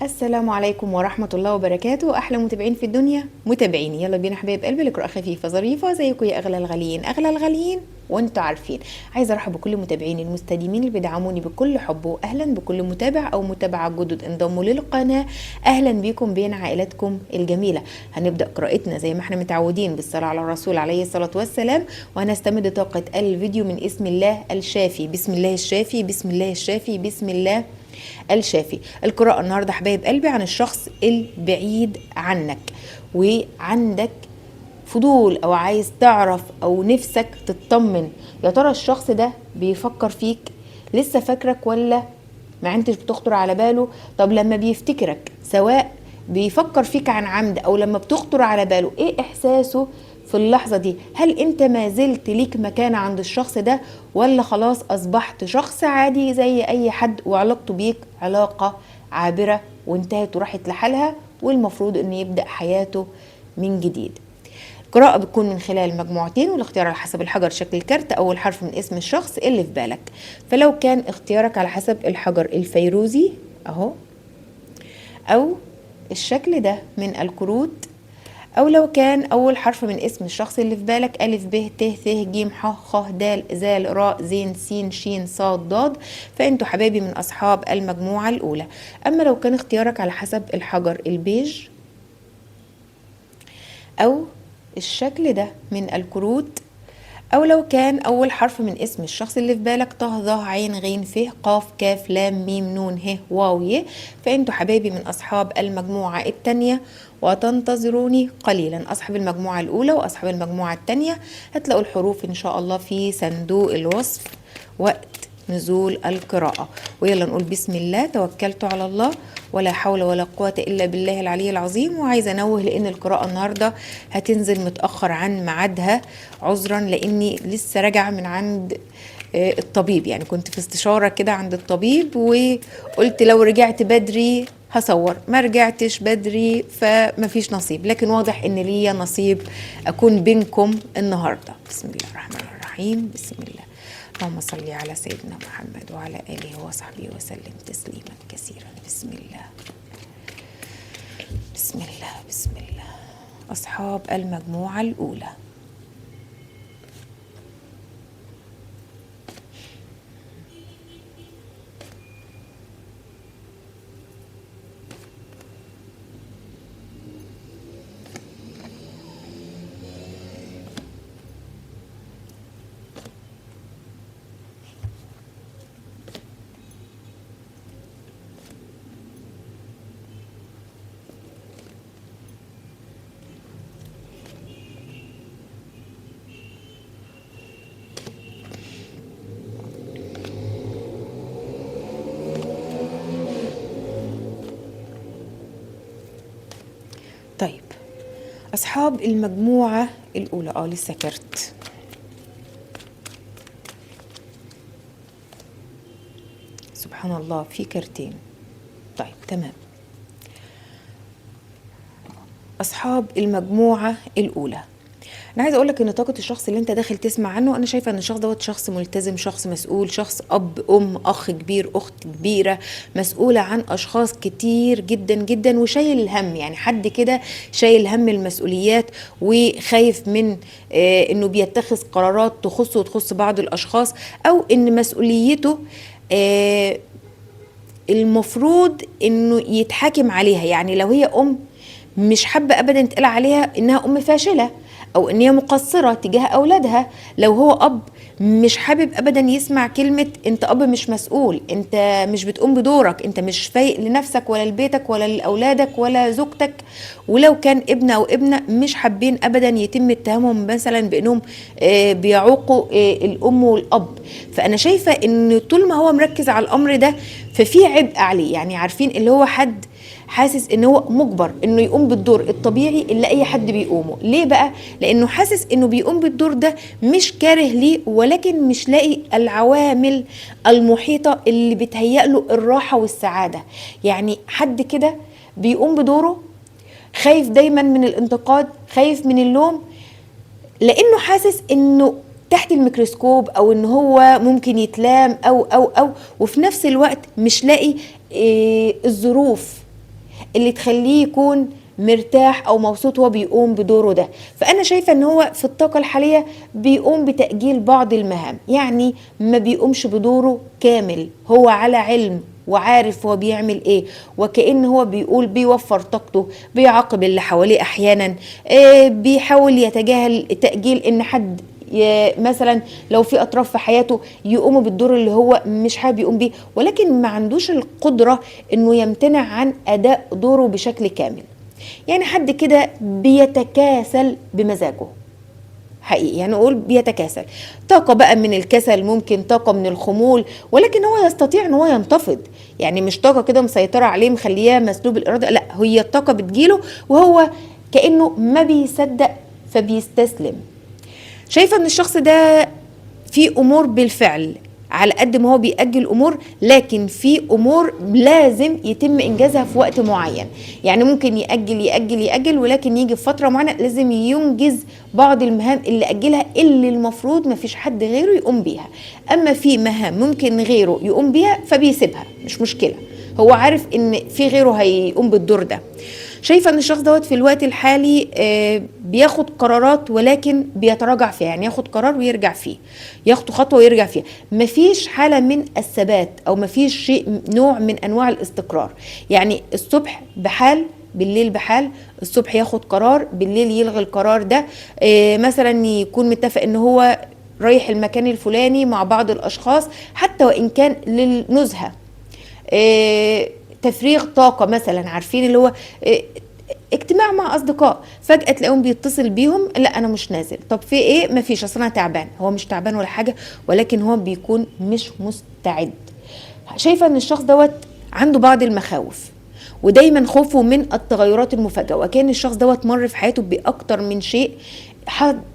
السلام عليكم ورحمة الله وبركاته. أحلى متابعين في الدنيا متابعيني، يلا بينا حبايب قلبي لقراءة خفيفة ظريفة زيكم يا أغلى الغاليين، أغلى الغاليين وانتوا عارفين. عايزة أرحب بكل متابعيني المستديمين اللي بيدعموني بكل حب، وأهلا بكل متابع أو متابعة جدد انضموا للقناة. أهلا بيكم بين عائلتكم الجميلة. هنبدأ قراءتنا زي ما احنا متعودين بالصلاة على الرسول عليه الصلاة والسلام، وهنستمد طاقة الفيديو من اسم الله الشافي. بسم الله الشافي، بسم الله الشافي، بسم الله الشافي. القراءة النهاردة حبايب قلبي عن الشخص البعيد عنك وعندك فضول او عايز تعرف او نفسك تطمن، يا ترى الشخص ده بيفكر فيك، لسه فاكرك ولا ما انتش بتخطر على باله؟ طب لما بيفتكرك، سواء بيفكر فيك عن عمد او لما بتخطر على باله، ايه احساسه في اللحظة دي؟ هل انت ما زلت ليك مكانة عند الشخص ده ولا خلاص اصبحت شخص عادي زي اي حد وعلاقته بيك علاقة عابرة وانتهت وراحت لحالها، والمفروض انه يبدأ حياته من جديد؟ القراءة بتكون من خلال مجموعتين، والاختيار على حسب الحجر، شكل الكارت، أول حرف من اسم الشخص اللي في بالك. فلو كان اختيارك على حسب الحجر الفيروزي أهو، أو الشكل ده من الكروت، أو لو كان أول حرف من اسم الشخص اللي في بالك ألف ب ت ث ج ح خ د ذ ر ز س ش ص ض، فأنتوا حبايبي من أصحاب المجموعة الأولى. أما لو كان اختيارك على حسب الحجر البيج أو الشكل ده من الكروت، أو لو كان أول حرف من اسم الشخص اللي في بالك ط ظ ع غ ف ق ك ل م ن ه واو ي، فأنتوا حبايبي من أصحاب المجموعة التانية، وتنتظروني قليلا. أصحاب المجموعة الأولى وأصحاب المجموعة التانية هتلاقوا الحروف إن شاء الله في صندوق الوصف وقت نزول القراءة. ويلا نقول بسم الله، توكلت على الله، ولا حول ولا قوة إلا بالله العلي العظيم. وعايزة أنوه لأن القراءة النهاردة هتنزل متأخر عن ميعادها عذرا، لأني لسه راجعة من عند الطبيب، يعني كنت في استشارة كده عند الطبيب، وقلت لو رجعت بدري هصور، ما رجعتش بدري فمفيش نصيب، لكن واضح إن ليا نصيب أكون بينكم النهاردة. بسم الله الرحمن الرحيم، بسم الله، اللهم صل على سيدنا محمد وعلى آله وصحبه وسلم تسليما كثيرا. بسم الله بسم الله بسم الله. أصحاب المجموعة الأولى، طيب أصحاب المجموعة الأولى، لسه كارت. سبحان الله في كارتين. طيب تمام. أصحاب المجموعة الأولى، أنا عايزة أقول لك إن طاقة الشخص اللي أنت داخل تسمع عنه، أنا شايفة إن الشخص دوت شخص ملتزم، شخص مسؤول، شخص أب، أم، أخ كبير، أخت كبيرة، مسؤولة عن أشخاص كتير جدا جدا، وشايل الهم، يعني حد كده شايل هم المسؤوليات وخايف من إنه بيتخذ قرارات تخصه وتخص بعض الأشخاص، أو إن مسؤوليته المفروض إنه يتحاكم عليها. يعني لو هي أم مش حابة أبدا يتقال عليها إنها أم فاشلة أو إن هي مقصرة تجاه أولادها. لو هو أب مش حابب أبدا يسمع كلمة أنت أب مش مسؤول، أنت مش بتقوم بدورك، أنت مش فايق لنفسك ولا لبيتك ولا لأولادك ولا زوجتك. ولو كان ابن أو ابنة مش حابين أبدا يتم اتهامهم مثلا بأنهم بيعوقوا الأم والأب. فأنا شايفة إن طول ما هو مركز على الأمر ده ففي عبء عليه، يعني عارفين اللي هو حد حاسس ان هو مجبر انه يقوم بالدور الطبيعي اللي اي حد بيقومه. ليه بقى؟ لانه حاسس انه بيقوم بالدور ده مش كاره ليه، ولكن مش لاقي العوامل المحيطة اللي بتهيأ له الراحة والسعادة. يعني حد كده بيقوم بدوره خايف دايما من الانتقاد، خايف من اللوم، لانه حاسس انه تحت الميكروسكوب او ان هو ممكن يتلام او او او، وفي نفس الوقت مش لاقي الظروف اللي تخليه يكون مرتاح او مبسوط وهو بيقوم بدوره ده. فانا شايفه ان هو في الطاقة الحالية بيقوم بتاجيل بعض المهام، يعني ما بيقومش بدوره كامل، هو على علم وعارف هو بيعمل ايه، وكأن هو بيقول بيوفر طاقته، بيعاقب اللي حواليه احيانا، بيحاول يتجاهل تأجيل ان حد مثلا لو في اطراف في حياته يقوموا بالدور اللي هو مش حابب يقوم بيه، ولكن ما عندوش القدرة انه يمتنع عن اداء دوره بشكل كامل. يعني حد كده بيتكاسل بمزاجه حقيقي، يعني نقول بيتكاسل، طاقة بقى من الكسل، ممكن طاقة من الخمول، ولكن هو يستطيع ان هو ينتفض، يعني مش طاقة كده مسيطرة عليه مخلياه مسلوب الإرادة، لا هي الطاقة بتجيله وهو كأنه ما بيصدق فبيستسلم. شايفة ان الشخص ده في امور بالفعل على قد ما هو بيأجل امور، لكن في امور لازم يتم انجازها في وقت معين، يعني ممكن يأجل يأجل يأجل، ولكن يجي في فترة معينة لازم ينجز بعض المهام اللي أجلها، اللي المفروض ما فيش حد غيره يقوم بيها. اما في مهام ممكن غيره يقوم بيها فبيسيبها، مش مشكلة، هو عارف ان في غيره هيقوم بالدور ده. شايفة ان الشخص دوت في الوقت الحالي بياخد قرارات ولكن بيتراجع فيها، يعني ياخد قرار ويرجع فيه، ياخد خطوة ويرجع فيها، مفيش حالة من الثبات او مفيش شيء نوع من انواع الاستقرار. يعني الصبح بحال، بالليل بحال، الصبح ياخد قرار، بالليل يلغي القرار ده، مثلا يكون متفق ان هو رايح المكان الفلاني مع بعض الاشخاص حتى وان كان للنزهة، تفريغ طاقة مثلا، عارفين اللي هو اجتماع مع أصدقاء، فجأة تلاقيهم بيتصل بيهم، لا أنا مش نازل، طب في إيه؟ مفيش، أصل أنا تعبان. هو مش تعبان ولا حاجة، ولكن هو بيكون مش مستعد. شايفة إن الشخص دوت عنده بعض المخاوف، ودايما خوفه من التغيرات المفاجئة، وكأن الشخص دوت مر في حياته بأكتر من شيء،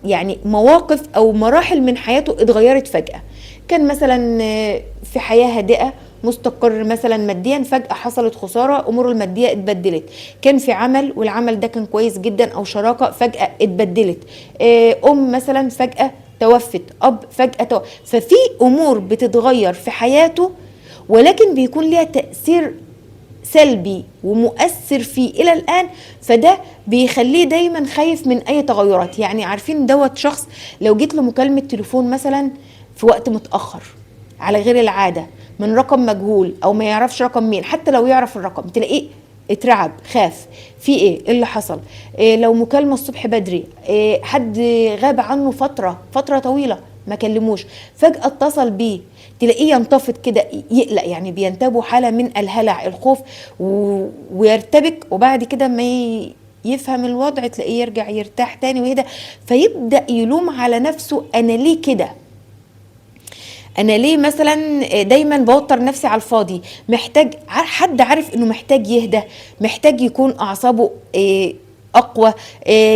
يعني مواقف أو مراحل من حياته اتغيرت فجأة. كان مثلا في حياة هادئة مستقر مثلا ماديا، فجأة حصلت خسارة، أموره المادية اتبدلت. كان في عمل والعمل ده كان كويس جدا أو شراكة، فجأة اتبدلت. أم مثلا فجأة توفت، أب فجأة ففي أمور بتتغير في حياته، ولكن بيكون ليها تأثير سلبي ومؤثر فيه إلى الآن، فده بيخليه دايما خايف من أي تغيرات. يعني عارفين دوت شخص لو جيت له مكالمة تليفون مثلا في وقت متأخر على غير العادة من رقم مجهول أو ما يعرفش رقم مين، حتى لو يعرف الرقم تلاقيه اترعب، خاف، في ايه اللي حصل؟ إيه لو مكالمة الصبح بدري، إيه حد غاب عنه فترة طويلة ما كلموش، فجأة اتصل بيه، تلاقيه ينتفض كده، يقلق، يعني بينتابه حالة من الهلع، الخوف، ويرتبك، وبعد كده ما يفهم الوضع تلاقيه يرجع يرتاح تاني ويهدى، فيبدأ يلوم على نفسه، أنا ليه كده؟ أنا ليه مثلا دايما بوتر نفسي على الفاضي؟ محتاج حد عارف إنه محتاج يهدى، محتاج يكون أعصابه أقوى،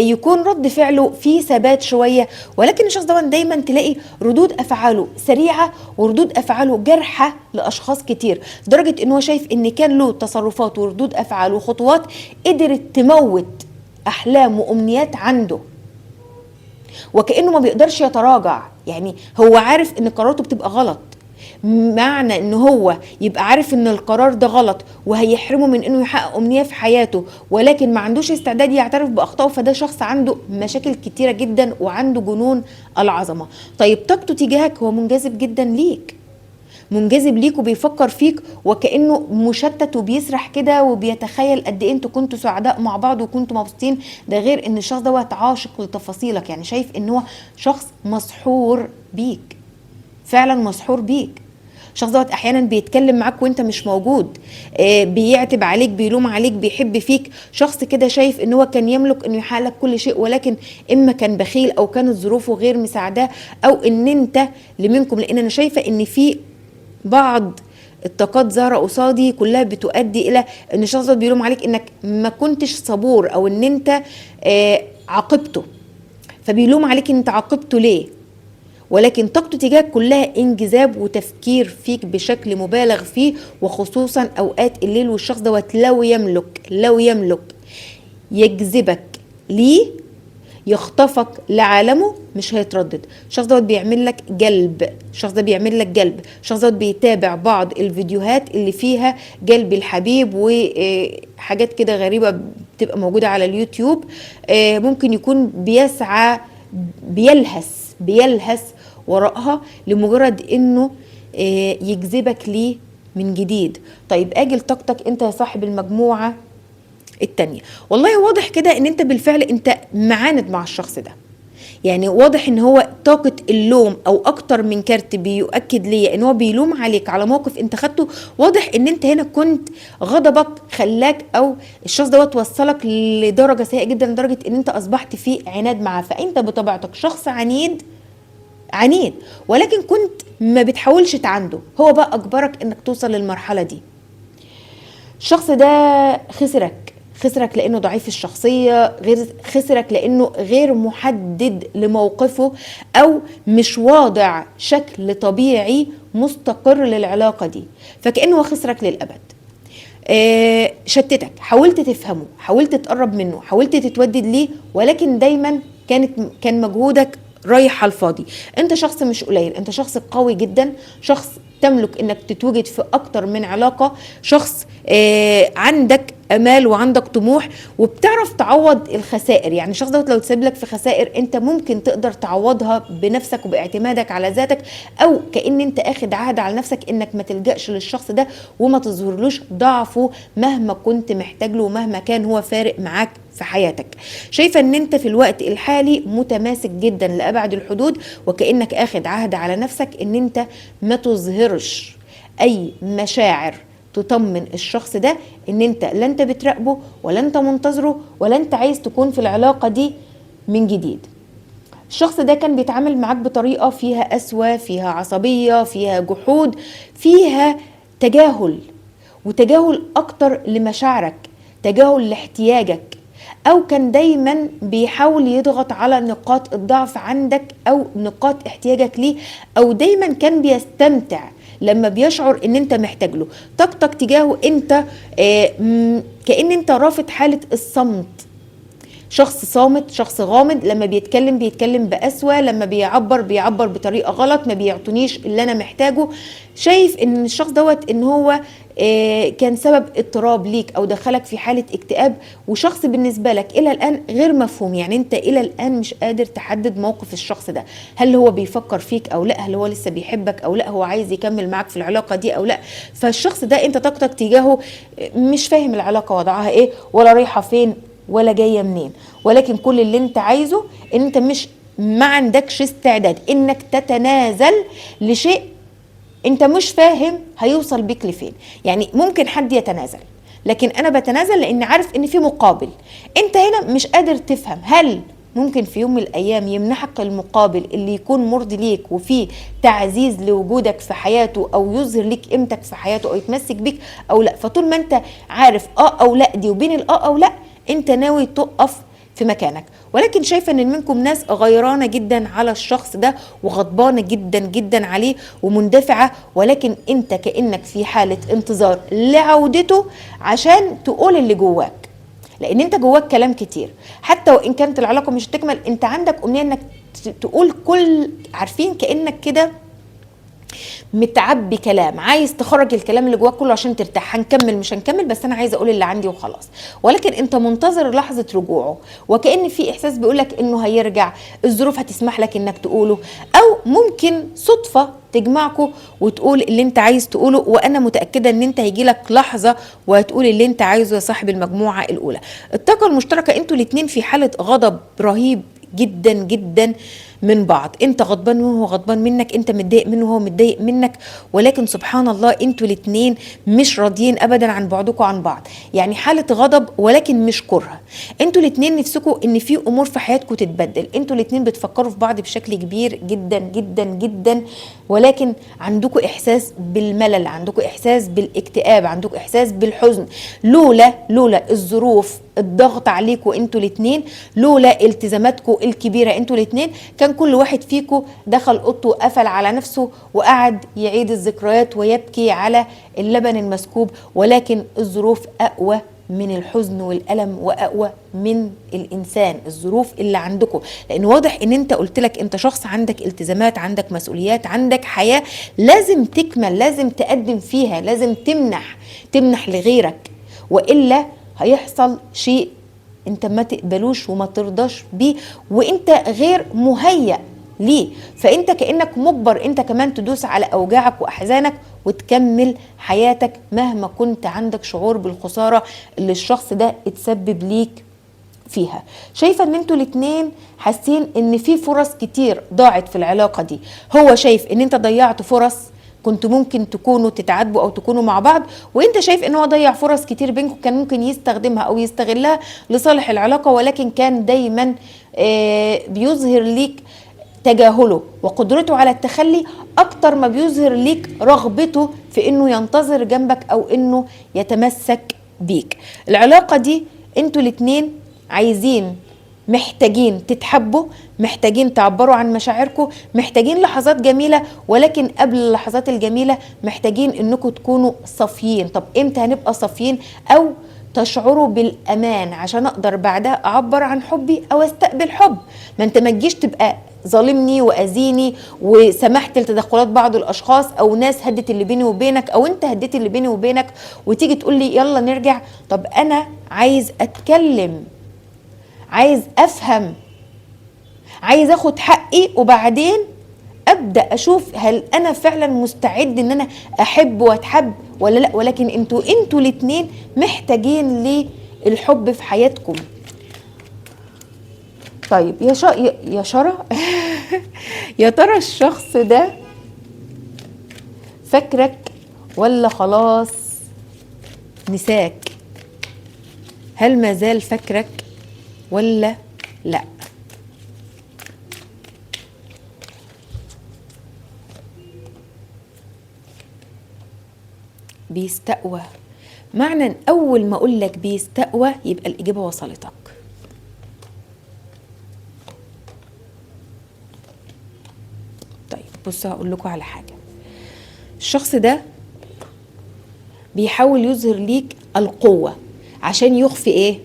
يكون رد فعله فيه ثبات شوية. ولكن الشخص ده دايما تلاقي ردود أفعاله سريعة وردود أفعاله جارحة لأشخاص كتير، لدرجة إن هو شايف إن كان له تصرفات وردود أفعال وخطوات قدرت تموت أحلام وأمنيات عنده، وكأنه ما بيقدرش يتراجع. يعني هو عارف إن قراراته بتبقى غلط، معنى ان هو يبقى عارف ان القرار ده غلط وهيحرمه من انه يحقق امنية في حياته، ولكن ما عندوش استعداد يعترف باخطائه، فده شخص عنده مشاكل كتيرة جدا وعنده جنون العظمة. طيب طاقته تجاهك هو منجذب جدا ليك، منجذب ليك وبيفكر فيك وكأنه مشتت وبيسرح كده وبيتخيل قد ايه انتوا كنتوا سعداء مع بعض وكنتوا مبسوطين. ده غير ان الشخص دوت عاشق لتفاصيلك، يعني شايف ان هو شخص مسحور بيك، فعلا مسحور بيك. الشخص دوت احيانا بيتكلم معاك وانت مش موجود، بيعتب عليك، بيلوم عليك، بيحب فيك. شخص كده شايف ان هو كان يملك انه يحقق لك كل شيء، ولكن اما كان بخيل او كانت ظروفه غير مساعداه، او ان انت اللي منكم، لان انا شايفه ان في بعض الطاقات ظاهره قصادي كلها بتؤدي الى ان الشخص ده بيلوم عليك انك ما كنتش صبور، او ان انت عاقبته، فبيلوم عليك ان انت عاقبته ليه. ولكن طاقته تجاهك كلها انجذاب وتفكير فيك بشكل مبالغ فيه، وخصوصا اوقات الليل. والشخص دوت لو يملك يجذبك ليه، يخطفك لعالمه، مش هيتردد. الشخص دوت بيعمل لك جلب، الشخص ده بيعمل لك جلب، الشخص دوت بيتابع بعض الفيديوهات اللي فيها جلب الحبيب وحاجات حاجات كده غريبة بتبقى موجودة على اليوتيوب. ممكن يكون بيسعى، بيلهث وراءها لمجرد انه يجذبك ليه من جديد. طيب اجل طاقتك انت يا صاحب المجموعة التانية. والله واضح كده ان انت بالفعل انت معاند مع الشخص ده، يعني واضح ان هو طاقة اللوم او اكتر من كارت بيؤكد ليا ان هو بيلوم عليك على موقف انت خدته. واضح ان انت هنا كنت غضبك خلاك او الشخص دوت وصلك لدرجة سيئة جدا، لدرجة ان انت اصبحت في عناد معاه. فانت بطبيعتك شخص عنيد عنيد، ولكن كنت ما بتحاولش تعنده، هو بقى اجبرك انك توصل للمرحلة دي. الشخص ده خسرك لانه ضعيف الشخصية، غير خسرك لانه غير محدد لموقفه او مش واضع شكل طبيعي مستقر للعلاقة دي، فكأنه خسرك للأبد. شتتك، حاولت تفهمه، حاولت تقرب منه، حاولت تتودد ليه، ولكن دايما كان مجهودك رايح على الفاضي. انت شخص مش قليل، انت شخص قوي جدا، شخص تملك انك تتوجد في اكتر من علاقة، شخص عندك امال وعندك طموح وبتعرف تعوض الخسائر. يعني الشخص دوت لو تسيب لك في خسائر انت ممكن تقدر تعوضها بنفسك وباعتمادك على ذاتك، او كأن انت اخد عهد على نفسك انك ما تلجأش للشخص ده وما تظهرلوش ضعفه مهما كنت محتاج له ومهما كان هو فارق معاك في حياتك. شايفة ان انت في الوقت الحالي متماسك جدا لأبعد الحدود، وكأنك اخد عهد على نفسك ان انت ما تظهرش اي مشاعر تطمن الشخص ده ان انت لا انت بتراقبه ولا انت منتظره ولا انت عايز تكون في العلاقة دي من جديد. الشخص ده كان بيتعامل معاك بطريقة فيها قسوة، فيها عصبية، فيها جحود، فيها تجاهل، وتجاهل اكتر لمشاعرك، تجاهل لاحتياجك، او كان دايما بيحاول يضغط على نقاط الضعف عندك او نقاط احتياجك ليه، او دايما كان بيستمتع لما بيشعر ان انت محتاج له. طاقتك تجاهه انت كأن انت رافض حالة الصمت، شخص صامت، شخص غامض، لما بيتكلم بيتكلم بقسوة، لما بيعبر بيعبر بطريقة غلط، ما بيعطونيش اللي انا محتاجه. شايف ان الشخص دوت ان هو كان سبب اضطراب ليك او دخلك في حالة اكتئاب، وشخص بالنسبة لك الى الان غير مفهوم. يعني انت الى الان مش قادر تحدد موقف الشخص ده، هل هو بيفكر فيك او لا، هل هو لسه بيحبك او لا، هو عايز يكمل معاك في العلاقة دي او لا. فالشخص ده انت طاقتك تجاهه مش فاهم العلاقة وضعها ايه، ولا رايحة فين، ولا جاية منين، ولكن كل اللي انت عايزه ان انت مش ما عندكش استعداد انك تتنازل لشيء انت مش فاهم هيوصل بيك لفين. يعني ممكن حد يتنازل، لكن انا بتنازل لان عارف ان في مقابل. انت هنا مش قادر تفهم هل ممكن في يوم من الايام يمنحك المقابل اللي يكون مرضي ليك وفيه تعزيز لوجودك في حياته، او يظهر ليك قيمتك في حياته، او يتمسك بيك او لا. فطول ما انت عارف او لا دي، وبين او لا، انت ناوي تقف في مكانك. ولكن شايفه ان منكم ناس غيرانه جدا على الشخص ده، وغضبانه جدا جدا عليه، ومندفعه، ولكن انت كانك في حاله انتظار لعودته عشان تقول اللي جواك، لان انت جواك كلام كتير. حتى وان كانت العلاقة مش تكمل، انت عندك امنية انك تقول كل، عارفين كانك كده متعبي كلام، عايز تخرج الكلام اللي جواك كله عشان ترتاح. هنكمل مش هنكمل، بس انا عايزه اقول اللي عندي وخلاص. ولكن انت منتظر لحظة رجوعه، وكأن في احساس بيقولك انه هيرجع، الظروف هتسمح لك انك تقوله، او ممكن صدفة تجمعكوا وتقول اللي انت عايز تقوله. وانا متاكدة ان انت هيجيلك لحظة وهتقول اللي انت عايزه يا صاحب المجموعة الاولى. الطاقة المشتركة، انتوا الاتنين في حاله غضب رهيب جدا جدا من بعض، انت غضبان وهو غضبان منك، انت متضايق منه وهو متضايق منك، ولكن سبحان الله انتوا الاتنين مش راضيين ابدا عن بعضكم عن بعض. يعني حالة غضب ولكن مش كره. انتوا الاتنين نفسكم ان في امور في حياتكم تتبدل، انتوا الاتنين بتفكروا في بعض بشكل كبير جدا جدا جدا، ولكن عندكم احساس بالملل، عندكم احساس بالاكتئاب، عندكم احساس بالحزن. لولا الظروف، الضغط عليكم انتوا الاتنين، لولا التزاماتكم الكبيرة انتوا الاتنين، كان كل واحد فيكم دخل اوضته وقفل على نفسه وقعد يعيد الذكريات ويبكي على اللبن المسكوب. ولكن الظروف اقوى من الحزن والألم، وأقوى من الإنسان، الظروف اللي عندكم. لأن واضح إن أنت قلت لك أنت شخص عندك التزامات، عندك مسؤوليات، عندك حياة لازم تكمل، لازم تقدم فيها، لازم تمنح لغيرك، وإلا هيحصل شيء انت ما تقبلوش وما ترضاش بيه، وانت غير مهيأ ليه، فانت كأنك مجبر انت كمان تدوس على اوجاعك واحزانك وتكمل حياتك مهما كنت عندك شعور بالخسارة اللي الشخص ده اتسبب ليك فيها. شايفة ان انتوا الاتنين حاسين ان في فرص كتير ضاعت في العلاقة دي. هو شايف ان انت ضيعت فرص كنت ممكن تكونوا تتعاتبوا او تكونوا مع بعض، وانت شايف ان هو ضيع فرص كتير بينكم كان ممكن يستخدمها او يستغلها لصالح العلاقة، ولكن كان دايما بيظهر ليك تجاهله وقدرته على التخلي اكتر ما بيظهر ليك رغبته في انه ينتظر جنبك او انه يتمسك بيك. العلاقة دي انتوا الاتنين عايزين، محتاجين تتحبوا، محتاجين تعبروا عن مشاعركم، محتاجين لحظات جميلة، ولكن قبل اللحظات الجميلة محتاجين انكم تكونوا صافيين. طب امتى هنبقى صافيين او تشعروا بالامان عشان اقدر بعدها اعبر عن حبي او استقبل حب؟ ما انت ما تجيش تبقى ظالمني واذيني وسمحت لتدخلات بعض الاشخاص او ناس هدت اللي بيني وبينك او انت هديت اللي بيني وبينك، وتيجي تقول لي يلا نرجع. طب انا عايز اتكلم، عايز افهم، عايز اخد حقي، وبعدين ابدا اشوف هل انا فعلا مستعد ان انا احب واتحب ولا لا. ولكن انتوا الاتنين محتاجين للحب في حياتكم. طيب يا شرى يا ترى الشخص ده فاكرك ولا خلاص نساك؟ هل ما زال فاكرك ولا لا؟ بيستقوى. معنى اول ما اقول لك بيستقوى يبقى الاجابه وصلتك. طيب بصوا هقول لكم على حاجه. الشخص ده بيحاول يظهر ليك القوه عشان يخفي ايه؟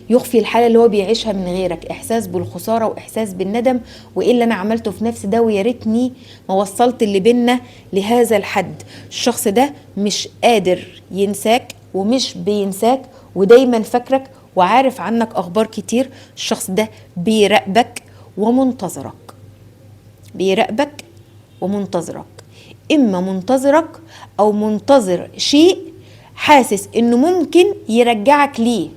يخفي الحاله اللي هو بيعيشها من غيرك، احساس بالخساره واحساس بالندم وايه اللي انا عملته في نفسي ده، ويا ريتني ما وصلت اللي بينا لهذا الحد. الشخص ده مش قادر ينساك ومش بينساك ودايما فاكرك وعارف عنك اخبار كتير. الشخص ده بيراقبك ومنتظرك، بيراقبك ومنتظرك، اما منتظرك او منتظر شيء حاسس انه ممكن يرجعك ليه،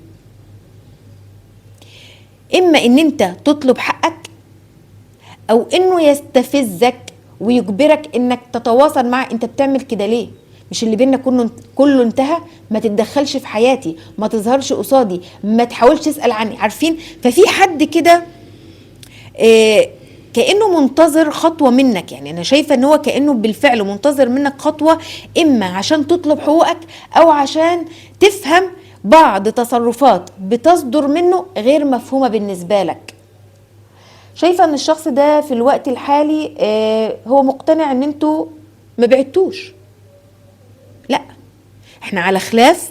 اما ان انت تطلب حقك او انه يستفزك ويجبرك انك تتواصل معه. انت بتعمل كده ليه؟ مش اللي بينا كله انتهى؟ ما تتدخلش في حياتي، ما تظهرش قصادي، ما تحاولش تسأل عني، عارفين؟ ففي حد كده كأنه منتظر خطوة منك. يعني أنا شايفة إن هو كأنه بالفعل منتظر منك خطوة، إما عشان تطلب حقوقك أو عشان تفهم بعض تصرفات بتصدر منه غير مفهومة بالنسبة لك. شايفة إن الشخص ده في الوقت الحالي هو مقتنع إن أنتوا ما بعدتوش، لا احنا على خلاف،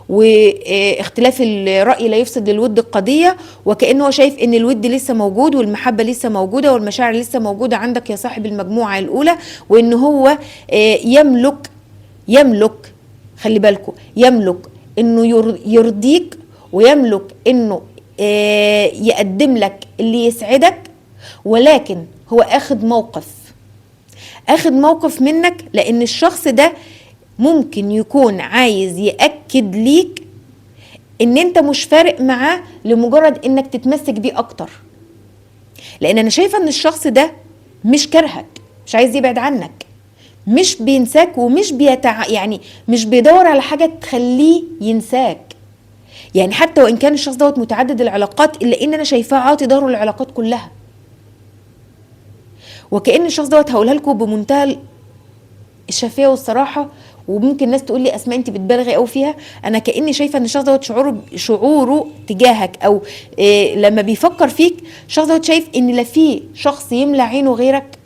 واختلاف الرأي لا يفسد للود القضية، وكأنه هو شايف ان الود لسه موجود والمحبة لسه موجودة والمشاعر لسه موجودة عندك يا صاحب المجموعة الأولى، وان هو يملك، خلي بالكم، يملك انه يرضيك، ويملك انه يقدم لك اللي يسعدك، ولكن هو اخد موقف، اخد موقف منك، لان الشخص ده ممكن يكون عايز يأكد ليك ان انت مش فارق معاه لمجرد انك تتمسك بيه اكتر. لان انا شايفة ان الشخص ده مش كرهك، مش عايز يبعد عنك، مش بينساك، ومش يعني مش بيدور على حاجة تخليه ينساك. يعني حتى وان كان الشخص دوت متعدد العلاقات، الا ان انا شايفاه عاطي ظهره للعلاقات كلها. وكأن الشخص دوت، هقولها لكم بمنتهى الشفافية والصراحة، وممكن ناس تقول لي اسماء انت بتبالغي قوي فيها، انا كاني شايفه ان الشخص دوت شعوره تجاهك او لما بيفكر فيك، الشخص دوت شايف ان لا في شخص يملى عينه غيرك،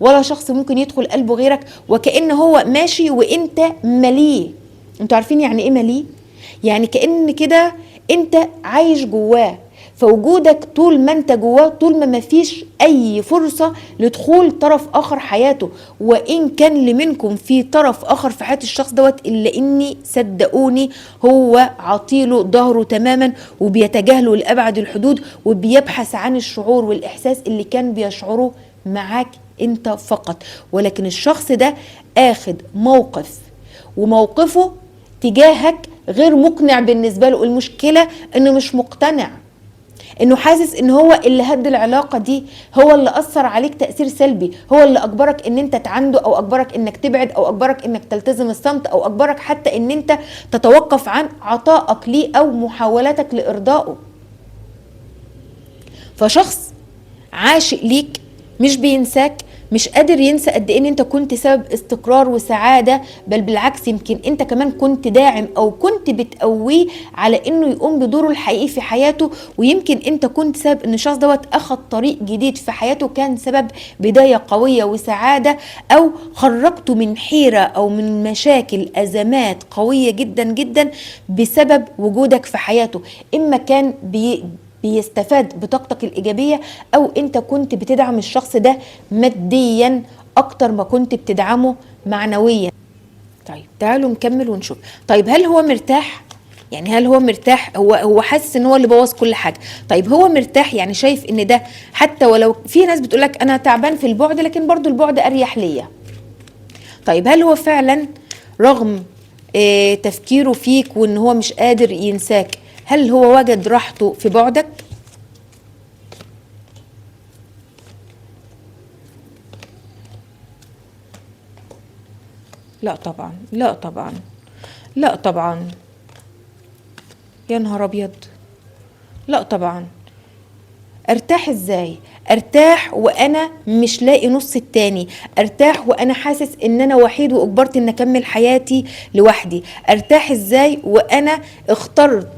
ولا شخص ممكن يدخل قلبه غيرك، وكأن هو ماشي وانت مليه. انتوا عارفين يعني ايه مليه؟ يعني كأن كده انت عايش جواه. فوجودك طول ما انت جواه، طول ما مفيش اي فرصة لدخول طرف اخر حياته، وان كان لمنكم في طرف اخر في حياة الشخص دوت، الا اني صدقوني هو عطيله ظهره تماما وبيتجاهله لابعد الحدود، وبيبحث عن الشعور والاحساس اللي كان بيشعره معاك انت فقط. ولكن الشخص ده اخد موقف، وموقفه تجاهك غير مقنع بالنسبة له. المشكلة انه مش مقتنع، انه حاسس ان هو اللي هد العلاقة دي، هو اللي اثر عليك تاثير سلبي، هو اللي اجبرك ان انت تعنده، او اجبرك انك تبعد، او اجبرك انك تلتزم الصمت، او اجبرك حتى ان انت تتوقف عن عطائك ليه او محاولاتك لارضائه. فشخص عاشق ليك، مش بينساك، مش قادر ينسى قد ايه ان انت كنت سبب استقرار وسعادة، بل بالعكس يمكن انت كمان كنت داعم او كنت بتقويه على انه يقوم بدوره الحقيقي في حياته، ويمكن انت كنت سبب ان الشخص دوت اخد طريق جديد في حياته كان سبب بداية قوية وسعادة، او خرجته من حيره او من مشاكل ازمات قوية جدا جدا بسبب وجودك في حياته. اما كان بيستفاد بطاقتك الإيجابية، أو أنت كنت بتدعم الشخص ده ماديا أكتر ما كنت بتدعمه معنويا. طيب تعالوا نكمل ونشوف. طيب هل هو مرتاح؟ يعني هل هو مرتاح؟ هو حاسس ان هو اللي بوظ كل حاجة. طيب هو مرتاح؟ يعني شايف ان ده، حتى ولو في ناس بتقولك انا تعبان في البعد لكن برضو البعد اريح ليا. طيب هل هو فعلا رغم تفكيره فيك وان هو مش قادر ينساك، هل هو وجد راحته في بعدك؟ لا طبعا، لا طبعا، لا طبعا، يا نهار ابيض، لا طبعا. ارتاح ازاي؟ ارتاح وانا مش لاقي نص التاني، ارتاح وانا حاسس ان انا وحيد واجبرت ان اكمل حياتي لوحدي، ارتاح ازاي وانا اخترت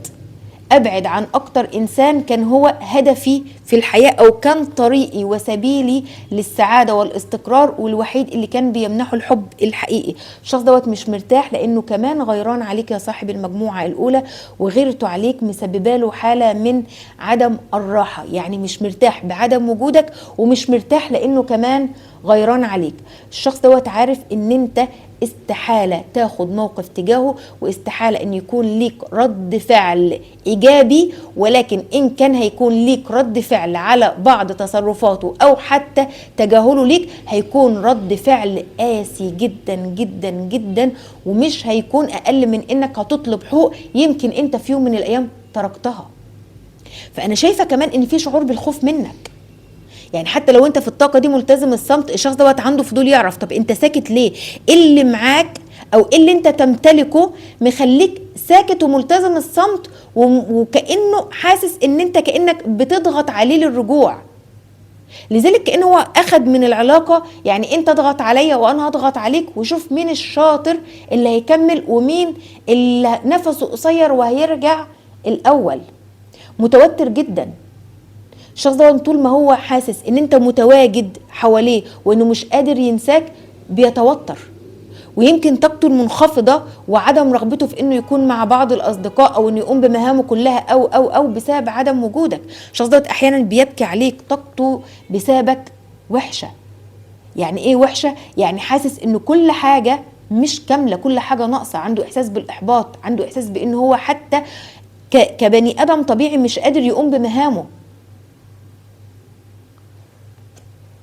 ابعد عن اكتر انسان كان هو هدفي في الحياة او كان طريقي وسبيلي للسعادة والاستقرار والوحيد اللي كان بيمنحه الحب الحقيقي. الشخص دوت مش مرتاح لانه كمان غيران عليك يا صاحب المجموعة الاولى، وغيرته عليك مسببه له حالة من عدم الراحة، يعني مش مرتاح بعدم وجودك ومش مرتاح لانه كمان غيران عليك. الشخص دوت عارف ان انت استحالة تاخد موقف تجاهه واستحالة ان يكون ليك رد فعل ايجابي، ولكن ان كان هيكون ليك رد فعل على بعض تصرفاته او حتى تجاهله ليك هيكون رد فعل قاسي جدا جدا جدا، ومش هيكون اقل من انك هتطلب حقوق يمكن انت في يوم من الايام تركتها. فانا شايفة كمان ان في شعور بالخوف منك، يعني حتى لو انت في الطاقة دي ملتزم الصمت، الشخص دوت عنده فضول يعرف طب انت ساكت ليه؟ ايه اللي معاك او ايه اللي انت تمتلكه مخليك ساكت وملتزم الصمت، وكانه حاسس ان انت كانك بتضغط عليه للرجوع. لذلك كانه هو اخد من العلاقة، يعني انت اضغط عليا وانا هضغط عليك، وشوف مين الشاطر اللي هيكمل ومين اللي نفسه قصير وهيرجع الاول. متوتر جدا الشخص ده طول ما هو حاسس ان انت متواجد حواليه وانه مش قادر ينساك بيتوتر، ويمكن طاقته المنخفضة وعدم رغبته في انه يكون مع بعض الاصدقاء او انه يقوم بمهامه كلها او او او بسبب عدم وجودك. الشخص ده احيانا بيبكي عليك، طاقته بسببك وحشة. يعني ايه وحشة؟ يعني حاسس ان كل حاجة مش كاملة، كل حاجة ناقصه، عنده احساس بالاحباط، عنده احساس بان هو حتى كبني ادم طبيعي مش قادر يقوم بمهامه.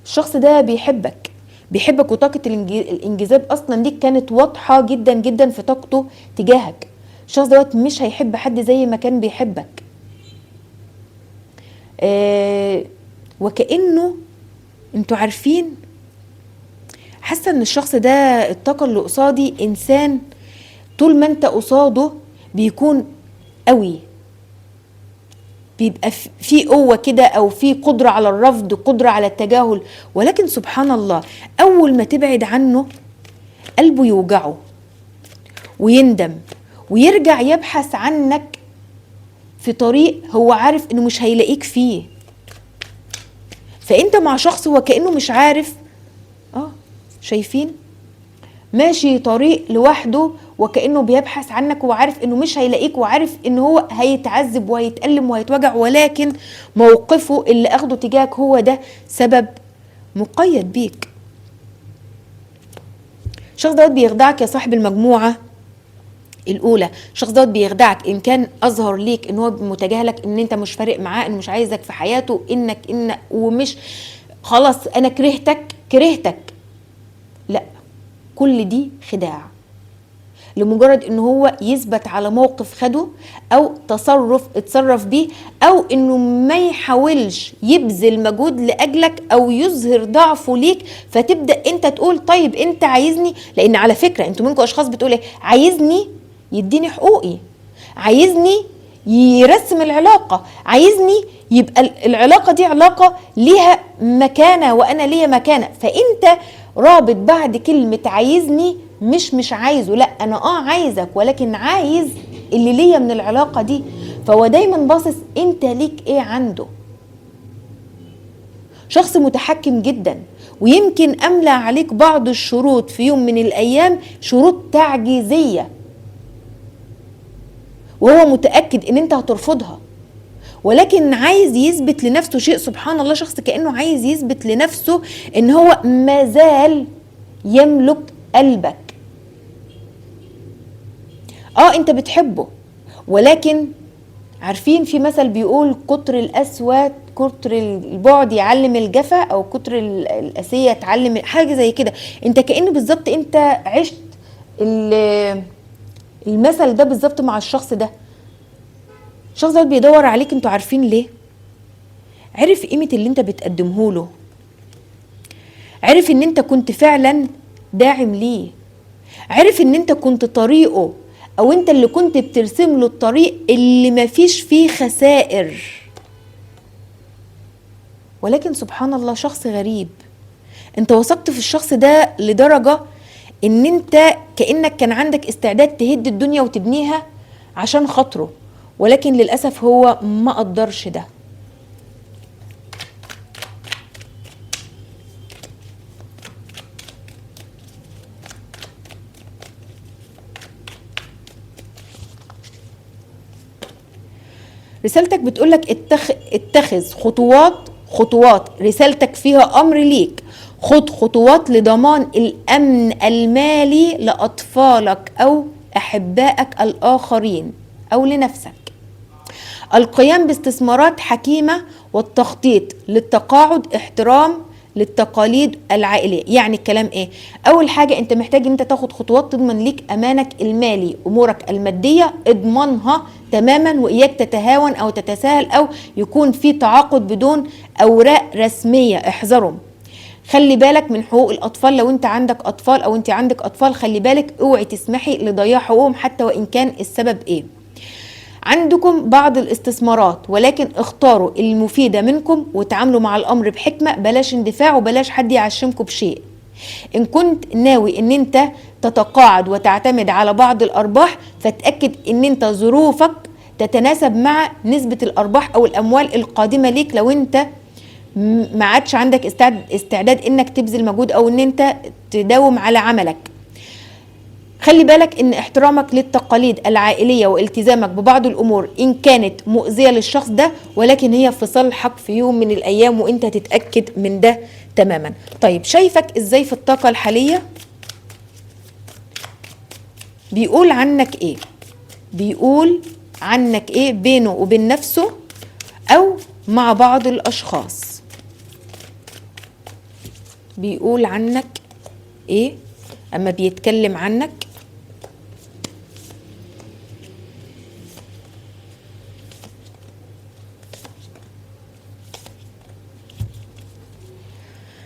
الشخص ده بيحبك، بيحبك، وطاقة الانجذاب اصلا ليك كانت واضحة جدا جدا في طاقته تجاهك. الشخص دوت مش هيحب حد زي ما كان بيحبك. وكأنه انتوا عارفين، حاسة ان الشخص ده الطاقة اللي قصادي انسان طول ما انت قصاده بيكون قوي، بيبقى في قوة كده أو في قدرة على الرفض، قدرة على التجاهل، ولكن سبحان الله أول ما تبعد عنه قلبه يوجعه ويندم ويرجع يبحث عنك في طريق هو عارف إنه مش هيلاقيك فيه. فأنت مع شخص هو كأنه مش عارف، شايفين ماشي طريق لوحده وكانه بيبحث عنك وعارف انه مش هيلاقيك، وعارف ان هو هيتعذب وهيتألم وهيتوجع، ولكن موقفه اللي اخده تجاهك هو ده سبب مقيد بيك. الشخص دوت بيخدعك يا صاحب المجموعة الاولى. الشخص دوت بيخدعك ان كان اظهر ليك ان هو متجاهلك، ان انت مش فارق معاه، انه مش عايزك في حياته، انك ان ومش خلاص انا كرهتك كرهتك. لا، كل دي خداع لمجرد ان هو يثبت على موقف خده او تصرف اتصرف بيه، او انه ما يحاولش يبذل مجهود لاجلك او يظهر ضعفه ليك، فتبدا انت تقول طيب انت عايزني. لان على فكرة انتوا منكم اشخاص بتقول ايه؟ عايزني يديني حقوقي، عايزني يرسم العلاقة، عايزني يبقى العلاقة دي علاقة ليها مكانه وانا ليا مكانه. فانت رابط بعد كلمة عايزني مش عايزه، لا انا عايزك، ولكن عايز اللي ليا من العلاقة دي. فهو دايما باصص انت ليك ايه عنده. شخص متحكم جدا، ويمكن املى عليك بعض الشروط في يوم من الايام، شروط تعجيزية، وهو متاكد ان انت هترفضها، ولكن عايز يثبت لنفسه شيء. سبحان الله، شخص كانه عايز يثبت لنفسه ان هو ما زال يملك قلبك. انت بتحبه، ولكن عارفين في مثل بيقول كتر القسوة كتر البعد يعلم الجفا، او كتر القاسية تعلم، حاجة زي كده. انت كأنه بالظبط انت عشت المثل ده بالظبط مع الشخص ده. الشخص ده بيدور عليك، انتوا عارفين ليه؟ عرف قيمة اللي انت بتقدمه له، عرف ان انت كنت فعلا داعم ليه، عرف ان انت كنت طريقه، او انت اللي كنت بترسم له الطريق اللي مفيش فيه خسائر. ولكن سبحان الله، شخص غريب. انت وثقت في الشخص ده لدرجة ان انت كأنك كان عندك استعداد تهد الدنيا وتبنيها عشان خاطره، ولكن للأسف هو ما قدرش ده. رسالتك بتقولك اتخذ خطوات. رسالتك فيها أمر ليك، خد خطوات لضمان الأمن المالي لأطفالك أو أحبائك الآخرين أو لنفسك. القيام باستثمارات حكيمة والتخطيط للتقاعد، احترام للتقاليد العائلية. يعني الكلام ايه؟ اول حاجة انت محتاج ان انت تاخد خطوات تضمن ليك امانك المالي، امورك المادية اضمنها تماما، واياك تتهاون او تتساهل او يكون في تعاقد بدون اوراق رسمية، احذرهم. خلي بالك من حقوق الاطفال، لو انت عندك اطفال او انت عندك اطفال خلي بالك، اوعي تسمحي لضياع حقوقهم حتى وان كان السبب ايه. عندكم بعض الاستثمارات، ولكن اختاروا المفيدة منكم وتعاملوا مع الأمر بحكمة، بلاش اندفاع وبلاش حد يعشمكم بشيء. إن كنت ناوي إن أنت تتقاعد وتعتمد على بعض الأرباح، فتأكد إن أنت ظروفك تتناسب مع نسبة الأرباح أو الأموال القادمة ليك. لو أنت ما عادش عندك استعداد إنك تبذل مجهود أو إن أنت تداوم على عملك. خلي بالك ان احترامك للتقاليد العائلية والتزامك ببعض الامور ان كانت مؤذية للشخص ده، ولكن هي في صالحك في يوم من الايام، وانت تتأكد من ده تماما. طيب شايفك ازاي في الطاقة الحالية؟ بيقول عنك ايه؟ بيقول عنك ايه بينه وبين نفسه او مع بعض الاشخاص؟ بيقول عنك ايه اما بيتكلم عنك؟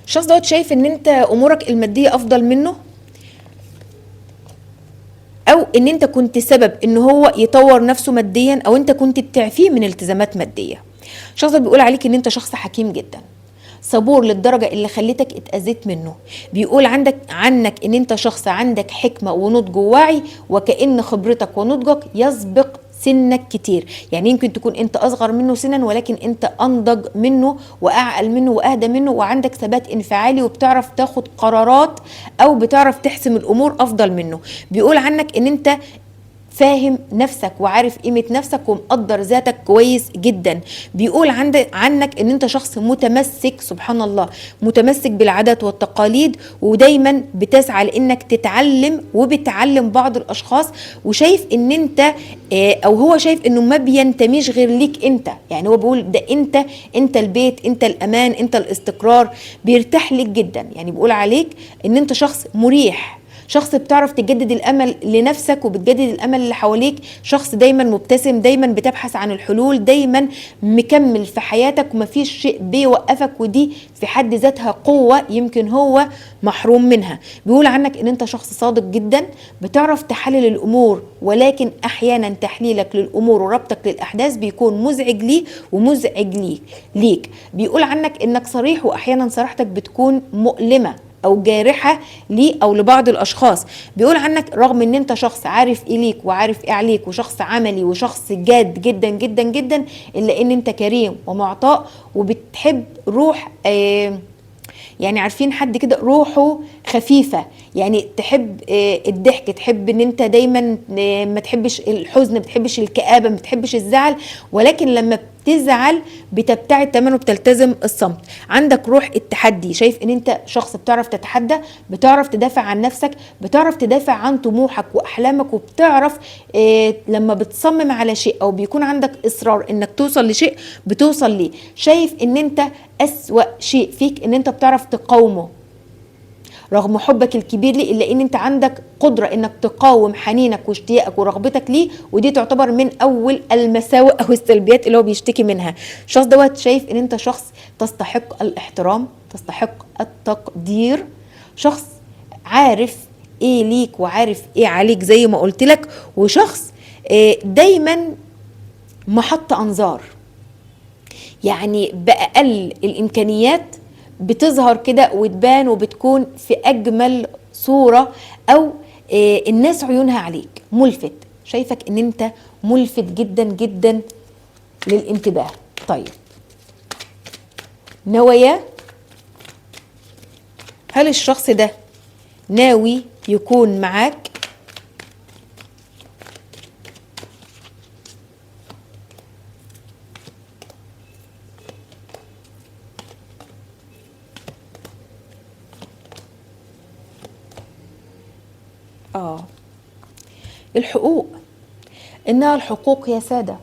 الشخص دوت شايف ان انت امورك المادية افضل منه، او ان انت كنت سبب ان هو يطور نفسه ماديا، او انت كنت بتعفيه من التزامات مادية. الشخص ده بيقول عليك ان انت شخص حكيم جدا، صبور للدرجة اللي خلتك اتأذيت منه. بيقول عنك ان انت شخص عندك حكمة ونضج ووعي، وكأن خبرتك ونضجك يسبق سنك كتير. يعني يمكن تكون انت اصغر منه سنا، ولكن انت انضج منه واعقل منه واهدى منه، وعندك ثبات انفعالي، وبتعرف تاخد قرارات او بتعرف تحسم الامور افضل منه. بيقول عنك ان انت فاهم نفسك وعارف قيمة نفسك ومقدر ذاتك كويس جدا. بيقول عنك ان انت شخص متمسك، سبحان الله، متمسك بالعادات والتقاليد، ودايما بتسعى لانك تتعلم وبتعلم بعض الاشخاص، وشايف ان انت او هو شايف انه ما بينتميش غير ليك انت. يعني هو بيقول ده انت البيت، انت الامان، انت الاستقرار. بيرتاح لك جدا، يعني بيقول عليك ان انت شخص مريح، شخص بتعرف تجدد الامل لنفسك وبتجدد الامل اللي حواليك، شخص دايما مبتسم، دايما بتبحث عن الحلول، دايما مكمل في حياتك ومفيش شيء بيوقفك، ودي في حد ذاتها قوة يمكن هو محروم منها. بيقول عنك ان انت شخص صادق جدا، بتعرف تحلل الامور، ولكن احيانا تحليلك للامور وربطك للاحداث بيكون مزعج ليه ومزعج ليك. بيقول عنك انك صريح، واحيانا صراحتك بتكون مؤلمة او جارحة ليه او لبعض الاشخاص. بيقول عنك رغم ان انت شخص عارف ايه ليك وعارف ايه عليك، وشخص عملي وشخص جاد جدا جدا جدا، الا ان انت كريم ومعطاء وبتحب روح يعني عارفين حد كده روحه خفيفة، يعني تحب الضحك، تحب ان انت دايما ما تحبش الحزن، ما بتحبش الكآبة، ما بتحبش الزعل، ولكن لما بتزعل بتبتعد تماما وبتلتزم الصمت. عندك روح التحدي، شايف ان انت شخص بتعرف تتحدى، بتعرف تدافع عن نفسك، بتعرف تدافع عن طموحك واحلامك، وبتعرف لما بتصمم على شيء او بيكون عندك اصرار انك توصل لشيء بتوصل ليه. شايف ان انت اسوأ شيء فيك ان انت بتعرف تقاومه رغم حبك الكبير ليه، الا ان انت عندك قدره انك تقاوم حنينك واشتياقك ورغبتك ليه، ودي تعتبر من اول المساوئ او السلبيات اللي هو بيشتكي منها. الشخص دوت شايف ان انت شخص تستحق الاحترام، تستحق التقدير، شخص عارف ايه ليك وعارف ايه عليك زي ما قلت لك، وشخص دايما محط انظار، يعني باقل الامكانيات بتظهر كده وتبان وبتكون في اجمل صورة، او الناس عيونها عليك، ملفت، شايفك ان انت ملفت جدا جدا للانتباه. طيب نوايا، هل الشخص ده ناوي يكون معاك؟ الحقوق، انها الحقوق يا سادة.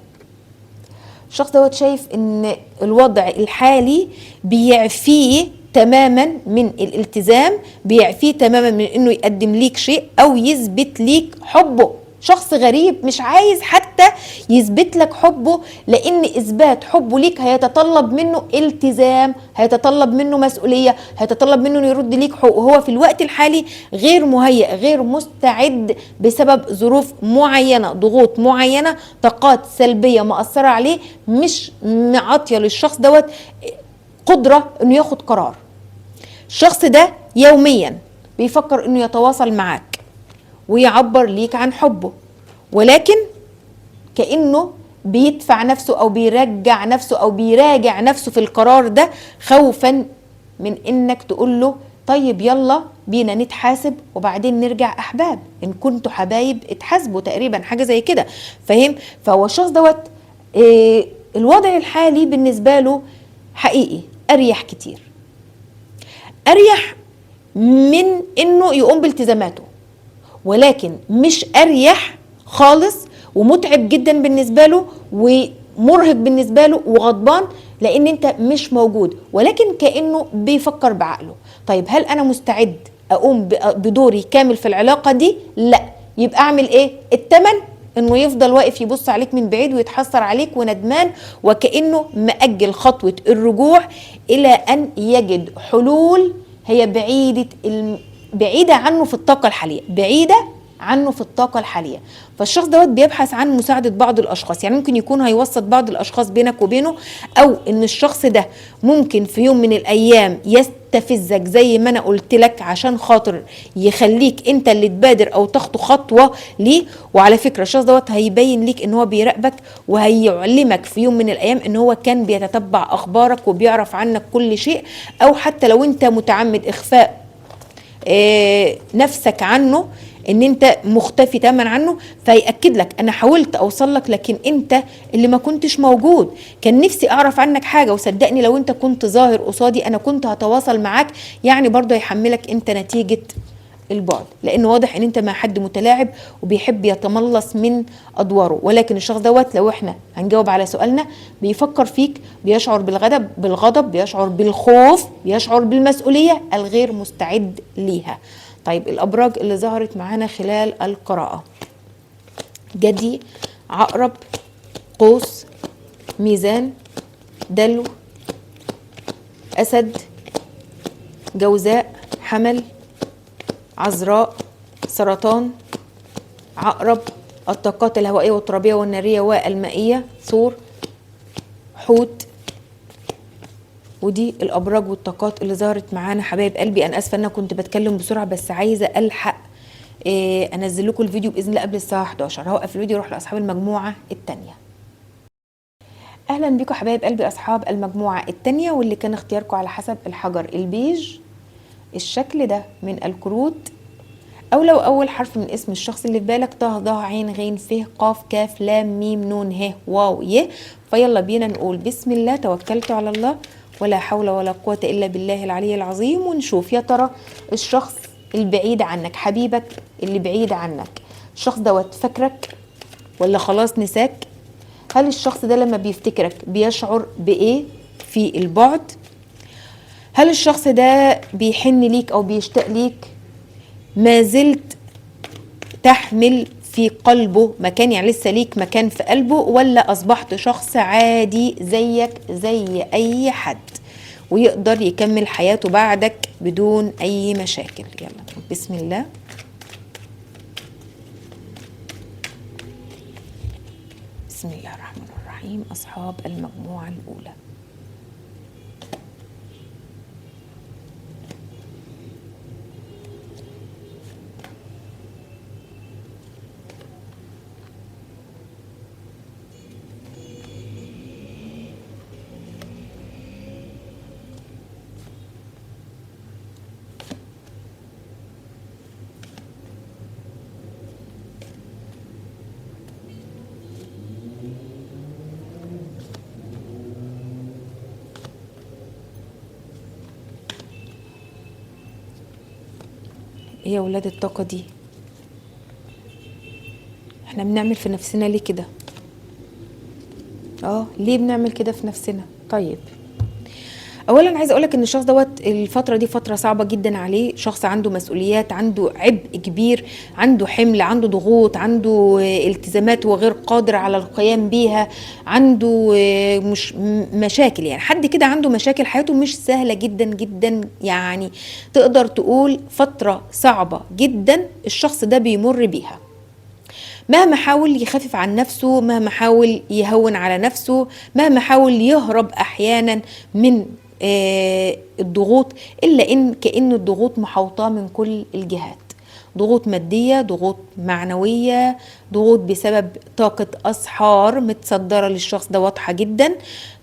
الشخص دوت شايف ان الوضع الحالي بيعفيه تماما من الالتزام، بيعفيه تماما من انه يقدم ليك شيء او يثبت ليك حبه. شخص غريب مش عايز حتى يثبت لك حبه، لان اثبات حبه ليك هيتطلب منه التزام، هيتطلب منه مسؤولية، هيتطلب منه انه يرد ليك حقوقه. هو في الوقت الحالي غير مهيئ، غير مستعد بسبب ظروف معينة، ضغوط معينة، طاقات سلبية مأثرة عليه، مش معطية للشخص دوت قدرة انه ياخد قرار. الشخص ده يوميا بيفكر انه يتواصل معاك ويعبر ليك عن حبه، ولكن كأنه بيدفع نفسه أو بيرجع نفسه أو بيراجع نفسه في القرار ده، خوفا من إنك تقول له طيب يلا بينا نتحاسب وبعدين نرجع أحباب، إن كنتوا حبايب اتحاسبوا، تقريبا حاجة زي كده، فاهم؟ فهو الشخص دوت الوضع الحالي بالنسبة له حقيقي أريح كتير، أريح من إنه يقوم بالتزاماته، ولكن مش أريح خالص ومتعب جدا بالنسبة له ومرهق بالنسبة له وغضبان لأن أنت مش موجود، ولكن كأنه بيفكر بعقله. طيب هل أنا مستعد أقوم بدوري كامل في العلاقة دي؟ لا. يبقى أعمل إيه؟ التمن إنه يفضل واقف يبص عليك من بعيد ويتحسر عليك وندمان، وكأنه مأجل خطوة الرجوع إلى أن يجد حلول هي بعيدة عنه في الطاقة الحالية، بعيدة عنه في الطاقة الحالية. فالشخص دوت بيبحث عن مساعدة بعض الأشخاص، يعني ممكن يكون هيوسط بعض الأشخاص بينك وبينه، أو إن الشخص ده ممكن في يوم من الأيام يستفزك زي ما أنا قلت لك عشان خاطر يخليك أنت اللي تبادر أو تخطو خطوة ليه. وعلى فكرة الشخص دوت هيبين ليك إن هو بيراقبك، وهيعلمك في يوم من الأيام إن هو كان بيتتبع أخبارك وبيعرف عنك كل شيء، أو حتى لو أنت متعمد إخفاء نفسك عنه، ان انت مختفي تماما عنه، فيأكد لك انا حاولت اوصل لك لكن انت اللي ما كنتش موجود، كان نفسي اعرف عنك حاجة، وصدقني لو انت كنت ظاهر قصادي انا كنت هتواصل معاك. يعني برضه هيحملك انت نتيجة البعد، لان واضح ان انت مع حد متلاعب وبيحب يتملص من ادواره. ولكن الشخص دوت لو احنا هنجاوب على سؤالنا، بيفكر فيك، بيشعر بالغضب، بيشعر بالخوف، بيشعر بالمسؤولية الغير مستعد ليها. طيب الأبراج اللي ظهرت معانا خلال القراءة: جدي، عقرب، قوس، ميزان، دلو، أسد، جوزاء، حمل، عذراء، سرطان، عقرب، الطاقات الهوائية والترابية والنارية والمائية، ثور، حوت. ودي الأبراج والطاقات اللي ظهرت معانا حبايب قلبي. أنا آسفة إن أنا كنت بتكلم بسرعة، بس عايزة ألحق أنزل لكم الفيديو بإذن الله قبل الساعة 11. هوقف الفيديو واروح لأصحاب المجموعة التانية. أهلا بيكم حبايب قلبي أصحاب المجموعة التانية، واللي كان اختياركم على حسب الحجر البيج، الشكل ده من الكروت، أو لو أول حرف من اسم الشخص اللي في بالك: ط ض ع غ ف ق ك ل م ن ه واو ي. فيلا بينا نقول بسم الله، توكلت على الله، ولا حول ولا قوة إلا بالله العلي العظيم، ونشوف يا ترى الشخص البعيد عنك، حبيبك اللي بعيد عنك، الشخص دوت فاكرك ولا خلاص نساك؟ هل الشخص ده لما بيفتكرك بيشعر بإيه في البعد؟ هل الشخص ده بيحن ليك أو بيشتاق ليك؟ ما زلت تحمل في قلبه مكان، يعني لسه ليك مكان في قلبه، ولا أصبحت شخص عادي زيك زي أي حد ويقدر يكمل حياته بعدك بدون أي مشاكل؟ يلا بسم الله. بسم الله الرحمن الرحيم. أصحاب المجموعة الأولى، ايه يا ولاد الطاقة دي؟ احنا بنعمل في نفسنا ليه كده؟ ليه بنعمل كده في نفسنا؟ طيب اولا عايزه اقولك ان الشخص دوت الفترة دي فترة صعبة جدا عليه، شخص عنده مسؤوليات، عنده عبء كبير، عنده حمل، عنده ضغوط، عنده التزامات وغير قادر على القيام بيها، عنده مش مشاكل، يعني حد كده عنده مشاكل، حياته مش سهلة جدا جدا، يعني تقدر تقول فترة صعبة جدا الشخص ده بيمر بيها. مهما حاول يخفف عن نفسه، مهما حاول يهون على نفسه، مهما حاول يهرب احيانا من الضغوط، الا ان كأن الضغوط محوطاه من كل الجهات، ضغوط مادية، ضغوط معنوية، ضغوط بسبب طاقة أسحار متصدرة للشخص ده واضحة جدا،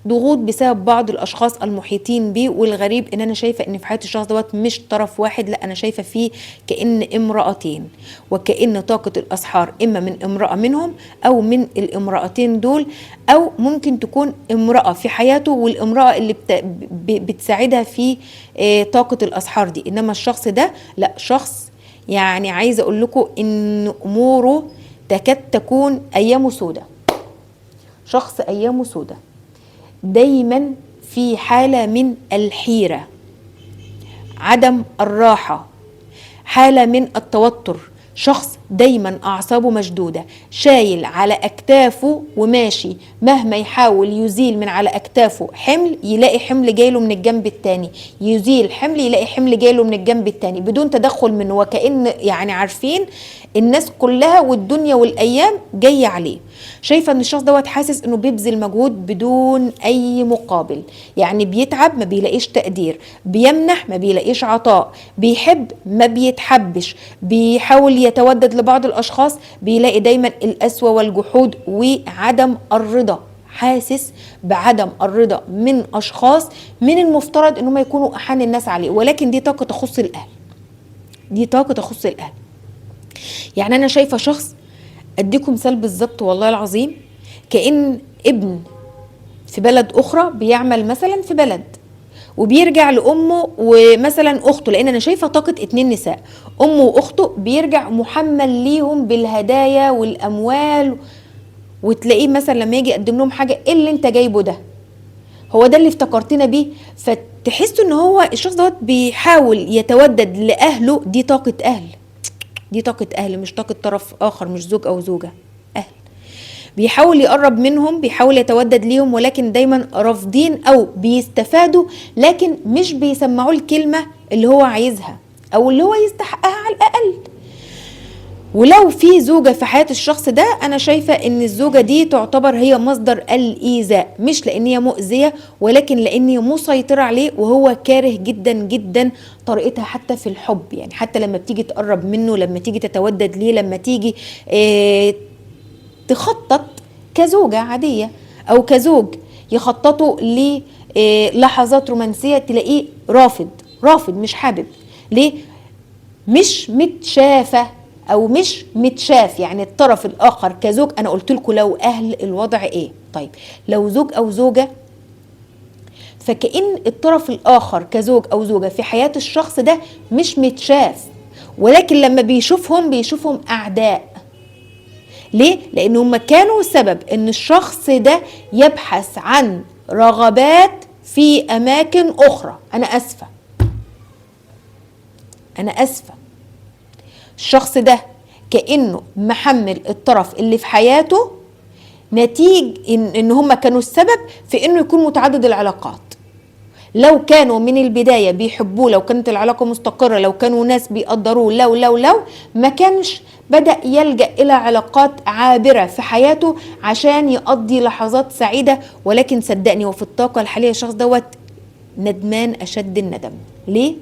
ضغوط بسبب بعض الأشخاص المحيطين بيه. والغريب إن أنا شايفة إن في حياة الشخص دوت مش طرف واحد، لا أنا شايفة فيه كأن امرأتين، وكأن طاقة الأسحار إما من امرأة منهم أو من الامرأتين دول، أو ممكن تكون امرأة في حياته والامرأة اللي بتساعدها في طاقة الأسحار دي. إنما الشخص ده لا، شخص يعني عايزة أقول لكم إن أموره تكاد تكون أيامه سودة، شخص أيامه سودة، دايما في حالة من الحيرة، عدم الراحة، حالة من التوتر، شخص دايما اعصابه مشدودة، شايل على اكتافه وماشي، مهما يحاول يزيل من على اكتافه حمل يلاقي حمل جايله من الجنب التاني، يزيل حمل يلاقي حمل جايله من الجنب التاني بدون تدخل منه، وكأن يعني عارفين الناس كلها والدنيا والايام جاية عليه. شايفه ان الشخص دوت حاسس انه بيبذل مجهود بدون اي مقابل، يعني بيتعب ما بيلاقيش تقدير، بيمنح ما بيلاقيش عطاء، بيحب ما بيتحبش، بيحاول يتودد لبعض الاشخاص بيلاقي دايما القسوة والجحود وعدم الرضا. حاسس بعدم الرضا من اشخاص من المفترض انهم يكونوا احن الناس عليه، ولكن دي طاقة تخص الاهل، دي طاقة تخص الاهل. يعني انا شايفه شخص، اديكم مثال بالظبط والله العظيم، كأن ابن في بلد اخرى بيعمل مثلا في بلد وبيرجع لامه ومثلا اخته، لان انا شايفه طاقة 2 نساء، امه واخته، بيرجع محمل ليهم بالهدايا والاموال، وتلاقيه مثلا لما يجي يقدم لهم حاجة، ايه اللي انت جايبه ده؟ هو ده اللي افتكرتنا بيه؟ فتحسوا ان هو الشخص دوت بيحاول يتودد لاهله. دي طاقة اهل، دي طاقة أهل، مش طاقة طرف آخر، مش زوج أو زوجة، أهل. بيحاول يقرب منهم، بيحاول يتودد ليهم، ولكن دايما رافضين أو بيستفادوا، لكن مش بيسمعوا الكلمة اللي هو عايزها أو اللي هو يستحقها على الأقل. ولو في زوجة في حياة الشخص ده، أنا شايفة إن الزوجة دي تعتبر هي مصدر الإيذاء، مش لأن هي مؤذية، ولكن لأن هي مسيطرة عليه، وهو كاره جدا جدا طريقتها حتى في الحب. يعني حتى لما بتيجي تقرب منه، لما تيجي تتودد ليه، لما تيجي تخطط كزوجة عادية أو كزوج يخططوا للحظات رومانسية، تلاقيه رافض، رافض، مش حابب. ليه؟ مش متشافة او مش متشاف، يعني الطرف الاخر كزوج. انا قلت لكم لو اهل الوضع ايه، طيب لو زوج او زوجة، فكأن الطرف الاخر كزوج او زوجة في حياة الشخص ده مش متشاف، ولكن لما بيشوفهم بيشوفهم اعداء. ليه؟ لان هم كانوا سبب ان الشخص ده يبحث عن رغبات في اماكن اخرى. انا اسفة، انا اسفة، الشخص ده كأنه محمل الطرف اللي في حياته نتيج ان هم كانوا السبب في انه يكون متعدد العلاقات. لو كانوا من البداية بيحبوه، لو كانت العلاقة مستقرة، لو كانوا ناس بيقدروه، لو لو لو ما كانش بدأ يلجأ إلى علاقات عابرة في حياته عشان يقضي لحظات سعيدة. ولكن صدقني وفي الطاقة الحالية الشخص دوت ندمان أشد الندم. ليه؟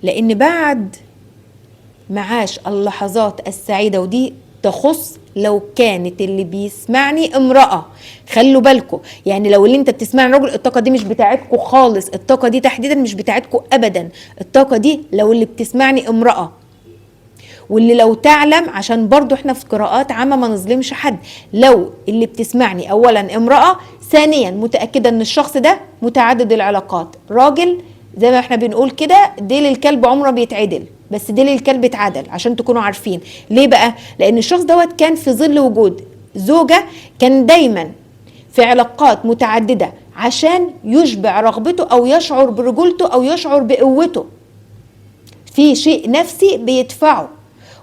لأن بعد معاش اللحظات السعيدة، ودي تخص لو كانت اللي بيسمعني امرأة، خلوا بالكم، يعني لو اللي انت بتسمعني رجل، الطاقة دي مش بتاعتكم خالص، الطاقة دي تحديدا مش بتاعتكم ابدا. الطاقة دي لو اللي بتسمعني امرأة، واللي لو تعلم، عشان برضو احنا في قراءات عامة ما نظلمش حد، لو اللي بتسمعني اولا امرأة، ثانيا متأكدة ان الشخص ده متعدد العلاقات، راجل زي ما احنا بنقول كده ديل الكلب عمره بيتعدل، بس ديل الكلب اتعدل عشان تكونوا عارفين ليه بقى. لان الشخص دوت كان في ظل وجود زوجة، كان دايما في علاقات متعددة عشان يشبع رغبته او يشعر برجولته او يشعر بقوته، في شيء نفسي بيدفعه،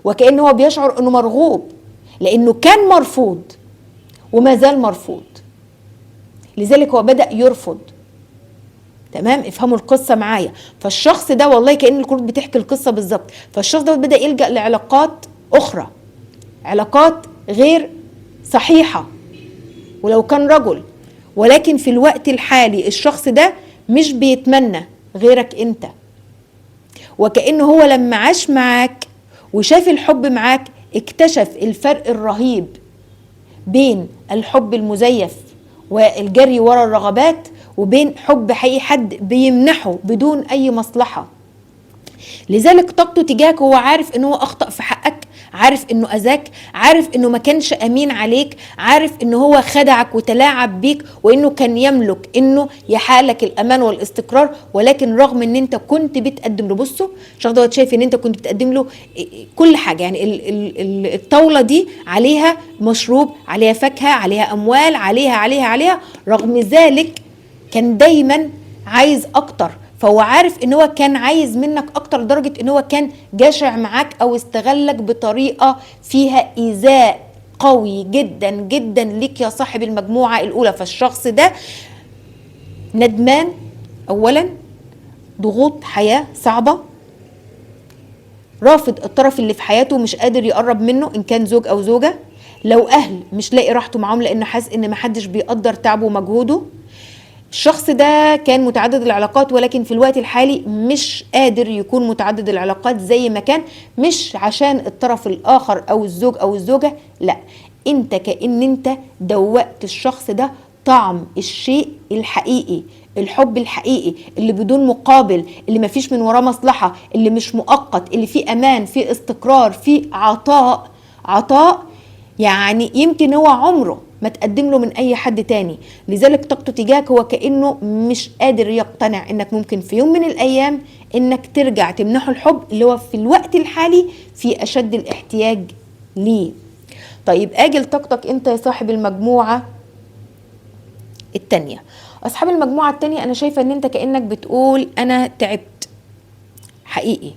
وكأنه هو بيشعر انه مرغوب، لانه كان مرفوض وما زال مرفوض، لذلك هو بدأ يرفض. تمام، افهموا القصة معايا. فالشخص ده والله كأن الكروت بتحكي القصة بالظبط. فالشخص ده بدأ يلجأ لعلاقات أخرى، علاقات غير صحيحة ولو كان رجل، ولكن في الوقت الحالي الشخص ده مش بيتمنى غيرك انت، وكأنه هو لما عاش معاك وشاف الحب معاك اكتشف الفرق الرهيب بين الحب المزيف والجري ورا الرغبات وبين حب حقيقي حد بيمنحه بدون اي مصلحة. لذلك طاقته تجاهك هو عارف ان هو اخطأ في حقك، عارف انه اذاك، عارف انه ما كانش امين عليك، عارف انه هو خدعك وتلاعب بيك، وانه كان يملك انه يحالك الامان والاستقرار، ولكن رغم ان انت كنت بتقدم له، بصوا الشخص دوت شايف ان انت كنت بتقدم له كل حاجة، يعني الطاولة دي عليها مشروب، عليها فاكهة، عليها اموال، عليها عليها عليها، رغم ذلك كان دايما عايز اكتر. فهو عارف ان هو كان عايز منك اكتر، لدرجة ان هو كان جشع معاك او استغلك بطريقة فيها ايذاء قوي جدا جدا ليك يا صاحب المجموعة الاولى. فالشخص ده ندمان اولا، ضغوط حياة صعبة، رافض الطرف اللي في حياته، مش قادر يقرب منه ان كان زوج او زوجة، لو اهل مش لاقي راحته معاهم لانه حاسس ان محدش بيقدر تعبه ومجهوده. الشخص ده كان متعدد العلاقات، ولكن في الوقت الحالي مش قادر يكون متعدد العلاقات زي ما كان، مش عشان الطرف الاخر او الزوج او الزوجة، لا، انت كأن انت دوقت الشخص ده طعم الشيء الحقيقي، الحب الحقيقي اللي بدون مقابل، اللي مفيش من وراه مصلحة، اللي مش مؤقت، اللي فيه امان، فيه استقرار، فيه عطاء. عطاء يعني يمكن هو عمره ما تقدم له من اي حد تاني. لذلك طاقته تجاهك هو كأنه مش قادر يقتنع انك ممكن في يوم من الايام انك ترجع تمنحه الحب اللي هو في الوقت الحالي في اشد الاحتياج ليه. طيب اجل طاقتك انت يا صاحب المجموعة التانية. اصحاب المجموعة التانية انا شايفة ان انت كأنك بتقول انا تعبت حقيقي،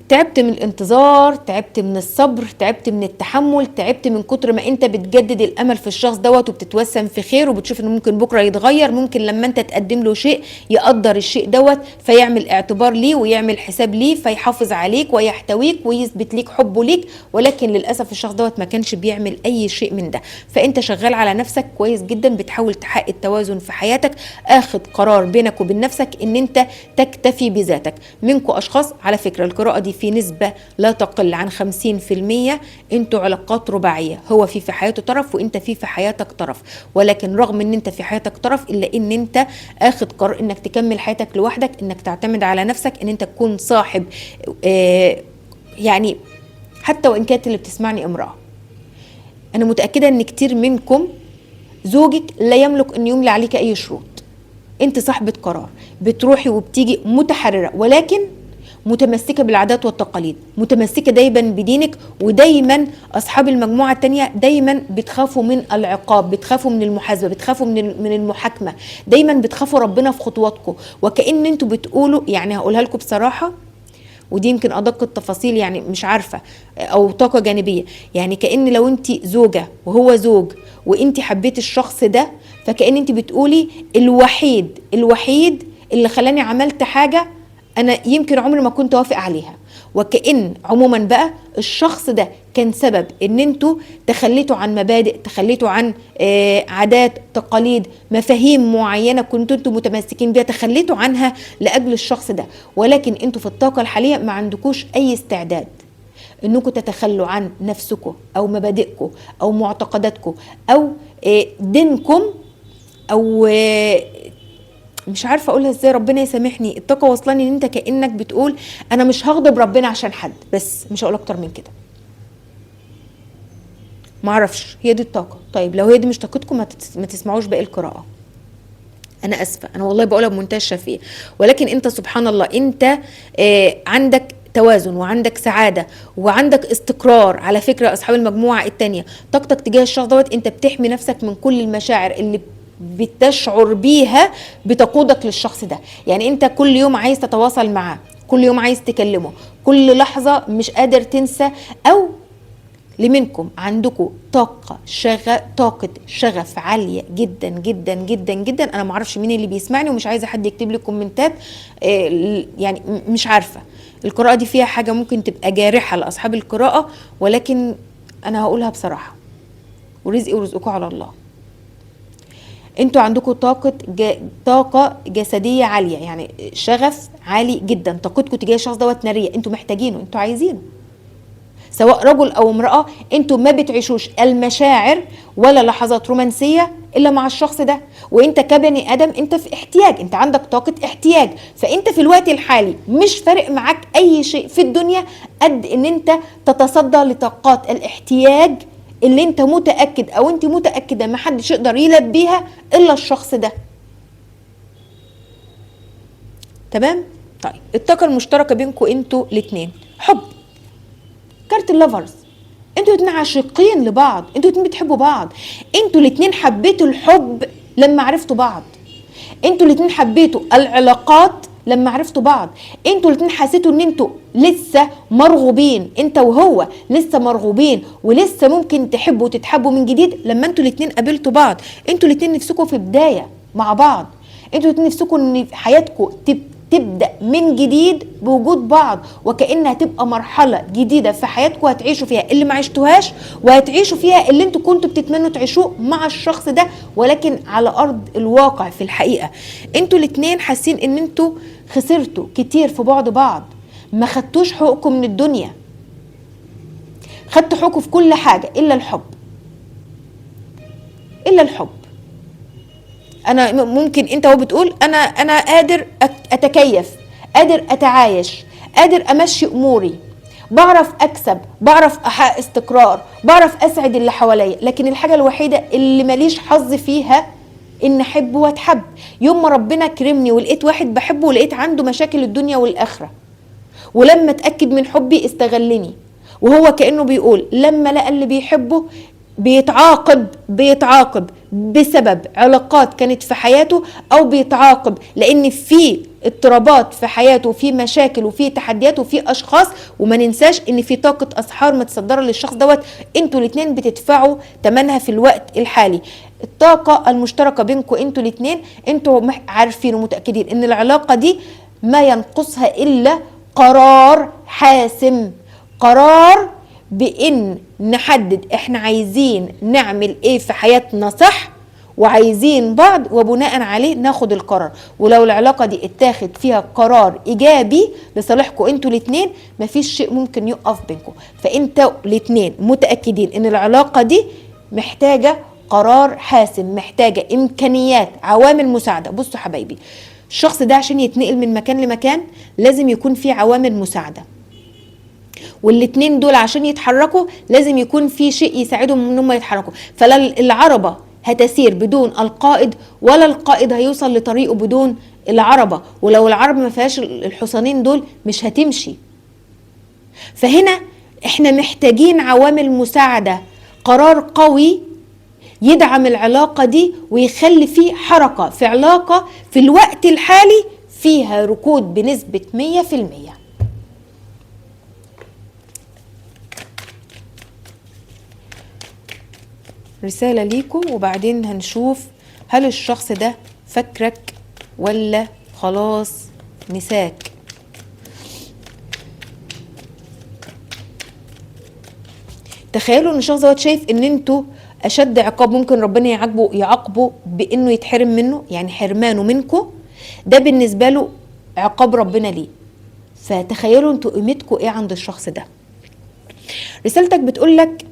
تعبت من الانتظار، تعبت من الصبر، تعبت من التحمل، تعبت من كتر ما انت بتجدد الامل في الشخص دوت وبتتوسم في خير وبتشوف انه ممكن بكره يتغير، ممكن لما انت تقدم له شيء يقدر الشيء دوت فيعمل اعتبار ليه ويعمل حساب ليه فيحافظ عليك ويحتويك ويثبت ليك حبه ليك، ولكن للاسف الشخص دوت ما كانش بيعمل اي شيء من ده. فانت شغال على نفسك كويس جدا، بتحاول تحقق التوازن في حياتك، اخد قرار بينك وبين نفسك ان انت تكتفي بذاتك. منكم اشخاص على فكرة القراءة دي في نسبة لا تقل عن 50% انتوا علاقات رباعية، هو في حياته طرف وانت في حياتك طرف، ولكن رغم ان انت في حياتك طرف الا ان انت اخد قرار انك تكمل حياتك لوحدك، انك تعتمد على نفسك، ان انت تكون صاحب يعني حتى وان كانت اللي بتسمعني امرأة، انا متأكدة ان كتير منكم زوجك لا يملك ان يملي عليك اي شروط، انت صاحبة قرار، بتروحي وبتيجي متحررة ولكن متمسكة بالعادات والتقاليد، متمسكة دايما بدينك، ودايما أصحاب المجموعة التانية دايما بتخافوا من العقاب، بتخافوا من المحاسبة، بتخافوا من المحاكمة، دايما بتخافوا ربنا في خطواتكم، وكأن انتوا بتقولوا، يعني هقولها لكم بصراحة ودي يمكن أدق التفاصيل يعني مش عارفة أو طاقة جانبية، يعني كأن لو انت زوجة وهو زوج وانت حبيتي الشخص ده، فكأن انت بتقولي الوحيد اللي خلاني عملت حاجة أنا يمكن عمري ما كنت أوافق عليها، وكأن عموما بقى الشخص ده كان سبب إن انتوا تخليتوا عن مبادئ، تخليتوا عن عادات، تقاليد، مفاهيم معينة كنتوا انتوا متمسكين بيها، تخليتوا عنها لأجل الشخص ده، ولكن انتوا في الطاقة الحالية ما عندكوش أي استعداد انكم تتخلوا عن نفسكم أو مبادئكم أو معتقداتكم أو دينكم أو مش عارفه اقولها ازاي، ربنا يسامحني، الطاقة واصلاني ان انت كانك بتقول انا مش هغضب ربنا عشان حد، بس مش هقول اكتر من كده، معرفش هي دي الطاقة. طيب لو هي دي مش طاقتكم ما تسمعوش باقي القراءة، انا اسفه، انا والله بقولها بمنتهى الشفافية، ولكن انت سبحان الله انت عندك توازن وعندك سعادة وعندك استقرار. على فكرة اصحاب المجموعة الثانية طاقتك تجاه الشخص دوت انت بتحمي نفسك من كل المشاعر اللي بتشعر بيها بتقودك للشخص ده، يعني انت كل يوم عايز تتواصل معاه، كل يوم عايز تكلمه، كل لحظة مش قادر تنسى. او لمنكم عندكم طاقة شغف عالية جدا جدا جدا جدا. انا معرفش مين اللي بيسمعني ومش عايزة حد يكتب لي كومنتات، يعني مش عارفة القراءة دي فيها حاجة ممكن تبقى جارحة لأصحاب القراءة، ولكن انا هقولها بصراحة ورزقي ورزقكم على الله. انتوا عندكم طاقة جسدية عالية، يعني شغف عالي جدا، طاقتكم تجاه الشخص دوت نارية، انتوا محتاجينه، انتوا عايزينه، سواء رجل او امرأة. انتوا ما بتعيشوش المشاعر ولا لحظات رومانسية الا مع الشخص ده، وانت كبني ادم انت في احتياج، انت عندك طاقة احتياج، فانت في الوقت الحالي مش فارق معاك اي شيء في الدنيا قد ان انت تتصدى لطاقات الاحتياج اللي انت متأكد او انت متأكدة ما حدش يقدر يلبيها الا الشخص ده. تمام؟ طيب الطاقة المشتركة بينكم انتوا الاتنين حب، كارت ال lovers، انتوا الاتنين عاشقين لبعض، انتوا الاتنين بتحبوا بعض، انتوا الاتنين حبيتوا الحب لما عرفتوا بعض، انتوا الاتنين حبيتوا العلاقات لما عرفتوا بعض، انتوا الاتنين حسيتوا ان انتوا لسه مرغوبين، انت وهو لسه مرغوبين ولسه ممكن تحبوا وتتحبوا من جديد لما انتوا الاتنين قابلتوا بعض. انتوا الاتنين نفسكوا في بداية مع بعض، انتوا الاتنين نفسكوا ان حياتكوا تبدأ من جديد بوجود بعض، وكأنها تبقى مرحلة جديدة في حياتكم هتعيشوا فيها اللي ما عشتوهاش، وهتعيشوا فيها اللي انتوا كنتوا بتتمنوا تعيشوه مع الشخص ده، ولكن على أرض الواقع في الحقيقة. انتوا الاتنين حاسين ان انتوا خسرتوا كتير في بعض بعض، ما خدتوش حقوقكم من الدنيا، خدتوا حقوقكم في كل حاجة إلا الحب، إلا الحب. انا ممكن انت وهو بتقول انا قادر اتكيف، قادر اتعايش، قادر امشي اموري، بعرف اكسب، بعرف احقق استقرار، بعرف اسعد اللي حواليا، لكن الحاجة الوحيدة اللي ماليش حظ فيها ان احب واتحب. يوم ما ربنا كرمني ولقيت واحد بحبه ولقيت عنده مشاكل الدنيا والاخرة، ولما اتاكد من حبي استغلني، وهو كانه بيقول لما لقى اللي بيحبه بيتعاقب بسبب علاقات كانت في حياته، او بيتعاقب لان في اضطرابات في حياته وفي مشاكل وفي تحديات وفي اشخاص. وما ننساش ان في طاقة اسحار متصدره للشخص دوت، انتوا الاتنين بتدفعوا ثمنها في الوقت الحالي. الطاقة المشتركة بينكم انتوا الاتنين، انتوا عارفين ومتاكدين ان العلاقة دي ما ينقصها الا قرار حاسم، قرار بان نحدد احنا عايزين نعمل ايه في حياتنا صح، وعايزين بعض، وبناء عليه ناخد القرار. ولو العلاقة دي اتاخد فيها قرار ايجابي لصالحكم انتوا الاتنين، مفيش شيء ممكن يقف بينكم. فانتوا الاتنين متاكدين ان العلاقة دي محتاجه قرار حاسم، محتاجه امكانيات، عوامل مساعدة. بصوا حبايبي، الشخص ده عشان يتنقل من مكان لمكان لازم يكون في عوامل مساعدة، والاتنين دول عشان يتحركوا لازم يكون في شيء يساعدهم ان هم يتحركوا. فلا العربة هتسير بدون القائد، ولا القائد هيوصل لطريقه بدون العربة، ولو العربة ما فيهاش الحصانين دول مش هتمشي. فهنا احنا محتاجين عوامل مساعدة، قرار قوي يدعم العلاقة دي ويخلي فيه حركة في علاقة في الوقت الحالي فيها ركود بنسبة 100%. رسالة ليكم، وبعدين هنشوف هل الشخص ده فاكرك ولا خلاص نساك. تخيلوا ان الشخص ده شايف ان انتوا اشد عقاب ممكن ربنا يعاقبه بانه يتحرم منه، يعني حرمانه منكم ده بالنسبة له عقاب ربنا ليه. فتخيلوا انتوا قيمتكم ايه عند الشخص ده. رسالتك بتقولك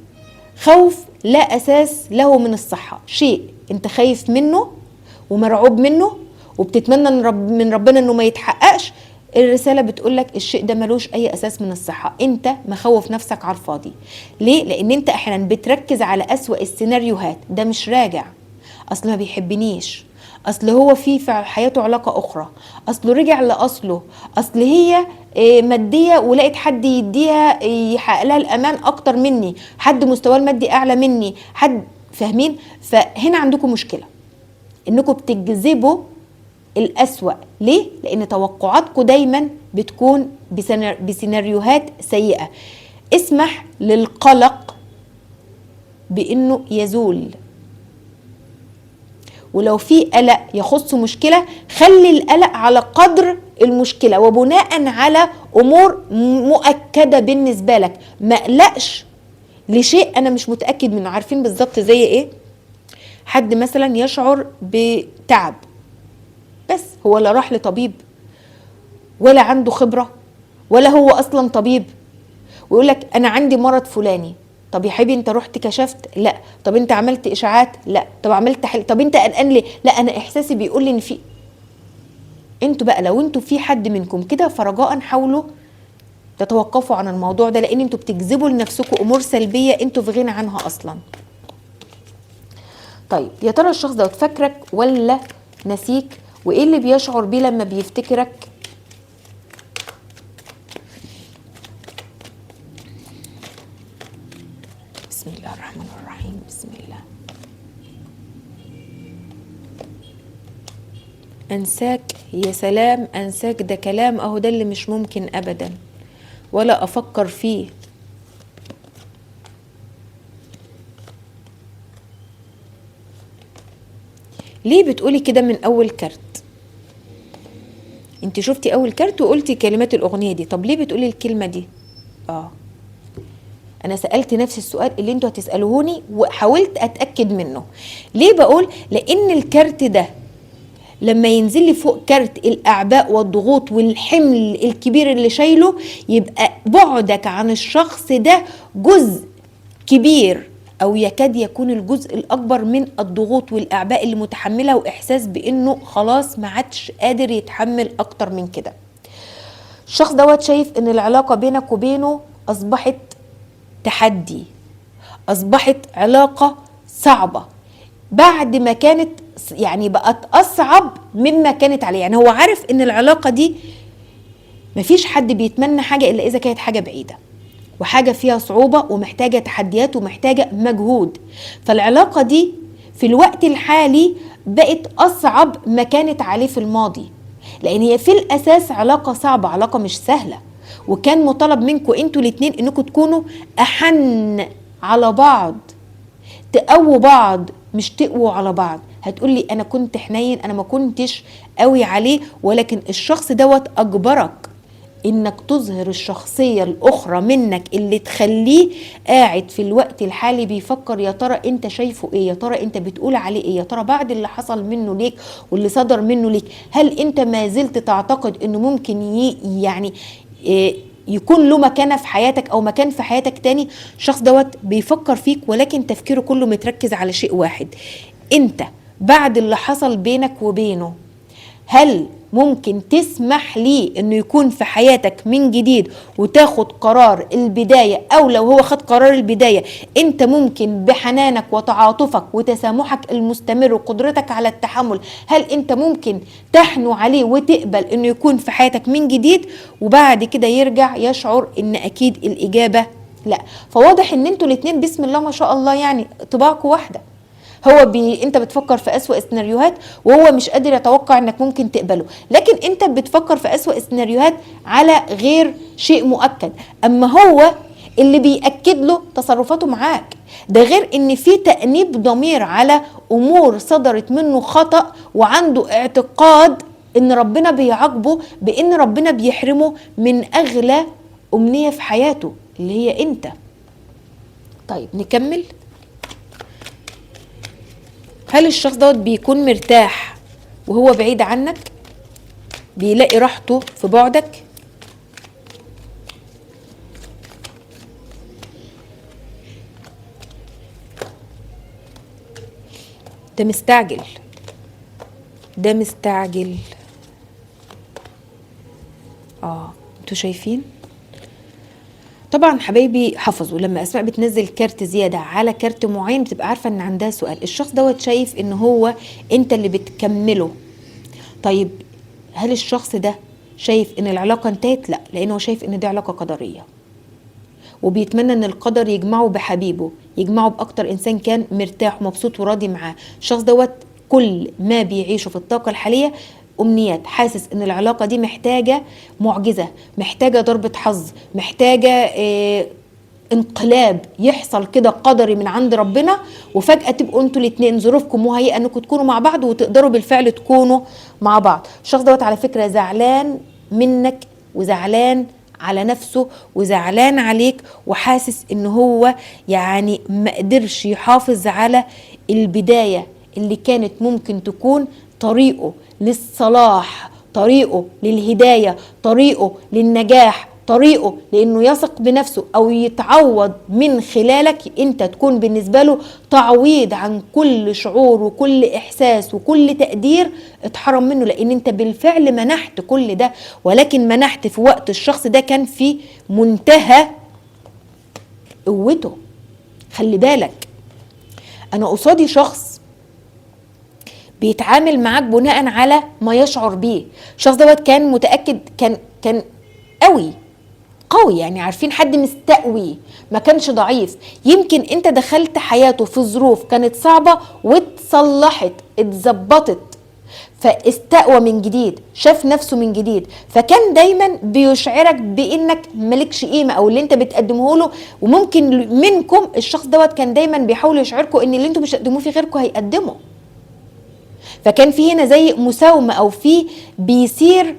خوف لا اساس له من الصحة، شيء انت خايف منه ومرعوب منه وبتتمنى من ربنا انه ما يتحققش. الرسالة بتقولك الشيء ده ملوش اي اساس من الصحة، انت مخوف نفسك على الفاضي. ليه؟ لان انت احيانا بتركز على اسوأ السيناريوهات، ده مش راجع، اصل ما بيحبنيش، اصل هو في حياته علاقة اخرى، اصله رجع لاصله، اصل هي مادية ولقت حد يديها يحقق لها الامان اكتر مني، حد مستواه المادي اعلى مني، حد، فاهمين؟ فهنا عندكم مشكلة انكم بتجذبوا الأسوأ. ليه؟ لأن توقعاتكم دايما بتكون بسيناريوهات سيئة. اسمح للقلق بأنه يزول، ولو في قلق يخص مشكلة خلي القلق على قدر المشكلة وبناء على أمور مؤكدة بالنسبة لك. ما قلقش لشيء أنا مش متأكد منه. عارفين بالظبط زي إيه؟ حد مثلا يشعر بتعب، بس هو لا راح لطبيب ولا عنده خبرة ولا هو أصلا طبيب، ويقول لك أنا عندي مرض فلاني. طب يا حبيبي انت رحت كشفت؟ لا. طب انت عملت اشاعات؟ لا. طب عملت حل؟ طب انت قلقان ليه؟ لا انا احساسي بيقول لي ان في. انتوا بقى لو انتوا في حد منكم كده فرجاء حاولوا تتوقفوا عن الموضوع ده، لان انتوا بتجذبوا لنفسكم امور سلبية انتوا في غنى عنها اصلا. طيب يا ترى الشخص ده فاكرك ولا نسيك؟ وايه اللي بيشعر بيه لما بيفتكرك؟ بسم الله الرحمن الرحيم. بسم الله. انساك، يا سلام انساك، ده كلام اهو، ده اللي مش ممكن ابدا ولا افكر فيه. ليه بتقولي كده من اول كارت؟ انت شفتي اول كارت وقلتي كلمات الاغنية دي، طب ليه بتقولي الكلمة دي؟ انا سالت نفس السؤال اللي انتوا هتسالوهوني وحاولت اتاكد منه. ليه بقول؟ لان الكارت ده لما ينزل لي فوق كارت الاعباء والضغوط والحمل الكبير اللي شايله، يبقى بعدك عن الشخص ده جزء كبير او يكاد يكون الجزء الاكبر من الضغوط والاعباء اللي متحملها، واحساس بانه خلاص ما عادش قادر يتحمل اكتر من كده. الشخص دوت شايف ان العلاقة بينك وبينه اصبحت تحدي، اصبحت علاقة صعبة بعد ما كانت، يعني بقت اصعب مما كانت عليه. يعني هو عارف ان العلاقة دي مفيش حد بيتمنى حاجة الا اذا كانت حاجة بعيدة وحاجه فيها صعوبة ومحتاجة تحديات ومحتاجة مجهود. فالعلاقه دي في الوقت الحالي بقت اصعب ما كانت عليه في الماضي، لان هي في الاساس علاقة صعبة، علاقة مش سهلة، وكان مطالب منكم انتوا الاتنين انكم تكونوا احن على بعض، تقووا بعض مش تقووا على بعض. هتقولي انا كنت حنين، انا ما كنتش قوي عليه، ولكن الشخص دوت اجبرك انك تظهر الشخصية الاخرى منك اللي تخليه قاعد في الوقت الحالي بيفكر يا ترى انت شايفه ايه، يا ترى انت بتقول عليه ايه، يا ترى بعد اللي حصل منه ليك واللي صدر منه ليك هل انت ما زلت تعتقد انه ممكن يعني يكون له مكانة في حياتك او مكان في حياتك تاني. الشخص دوت بيفكر فيك، ولكن تفكيره كله متركز على شيء واحد، انت بعد اللي حصل بينك وبينه هل ممكن تسمح ليه انه يكون في حياتك من جديد وتاخد قرار البداية؟ او لو هو خد قرار البداية انت ممكن بحنانك وتعاطفك وتسامحك المستمر وقدرتك على التحمل هل انت ممكن تحنو عليه وتقبل انه يكون في حياتك من جديد؟ وبعد كده يرجع يشعر ان اكيد الاجابة لا. فواضح ان انتوا الاتنين بسم الله ما شاء الله يعني طباعكم واحدة. هو انت بتفكر في أسوأ سيناريوهات وهو مش قادر يتوقع انك ممكن تقبله، لكن انت بتفكر في أسوأ سيناريوهات على غير شيء مؤكد، اما هو اللي بيأكد له تصرفاته معاك. ده غير ان في تأنيب ضمير على امور صدرت منه خطأ، وعنده اعتقاد ان ربنا بيعاقبه بان ربنا بيحرمه من اغلى امنية في حياته اللي هي انت. طيب نكمل. هل الشخص دوت بيكون مرتاح وهو بعيد عنك؟ بيلاقي راحته في بعدك؟ ده مستعجل، ده مستعجل. انتوا شايفين؟ طبعا حبايبي حفظوا لما اسماء بتنزل كارت زيادة على كارت معين بتبقى عارفه ان عندها سؤال. الشخص دوت شايف ان هو انت اللي بتكمله. طيب هل الشخص ده شايف ان العلاقة انتهت؟ لا، لانه شايف ان دي علاقة قدرية، وبيتمنى ان القدر يجمعه بحبيبه، يجمعه باكتر انسان كان مرتاح ومبسوط وراضي معاه. الشخص دوت كل ما بيعيشه في الطاقة الحالية امنيات، حاسس ان العلاقة دي محتاجه معجزه، محتاجه ضربه حظ، محتاجه انقلاب يحصل كده قدري من عند ربنا، وفجاة تبقوا انتوا الاثنين ظروفكم مهيئة انكم تكونوا مع بعض وتقدروا بالفعل تكونوا مع بعض. الشخص دوت على فكرة زعلان منك وزعلان على نفسه وزعلان عليك، وحاسس ان هو يعني ما قدرش يحافظ على البداية اللي كانت ممكن تكون طريقه للصلاح، طريقه للهداية، طريقه للنجاح، طريقه لانه يثق بنفسه او يتعوض من خلالك، انت تكون بالنسبة له تعويض عن كل شعور وكل احساس وكل تقدير اتحرم منه، لان انت بالفعل منحت كل ده، ولكن منحت في وقت الشخص ده كان في منتهى قوته. خلي بالك انا قصادي شخص بيتعامل معاك بناء على ما يشعر بيه. الشخص دوت كان متأكد، كان قوي قوي، يعني عارفين حد مستقوي، ما كانش ضعيف. يمكن انت دخلت حياته في ظروف كانت صعبة واتصلحت، اتظبطت، فاستقوى من جديد، شاف نفسه من جديد، فكان دايما بيشعرك بانك مالكش قيمة او اللي انت بتقدمه له. وممكن منكم الشخص دوت كان دايما بيحاول يشعركم ان اللي انتم مش هتقدموه في غيركم هيقدمه. فكان في هنا زي مساومة، او في بيصير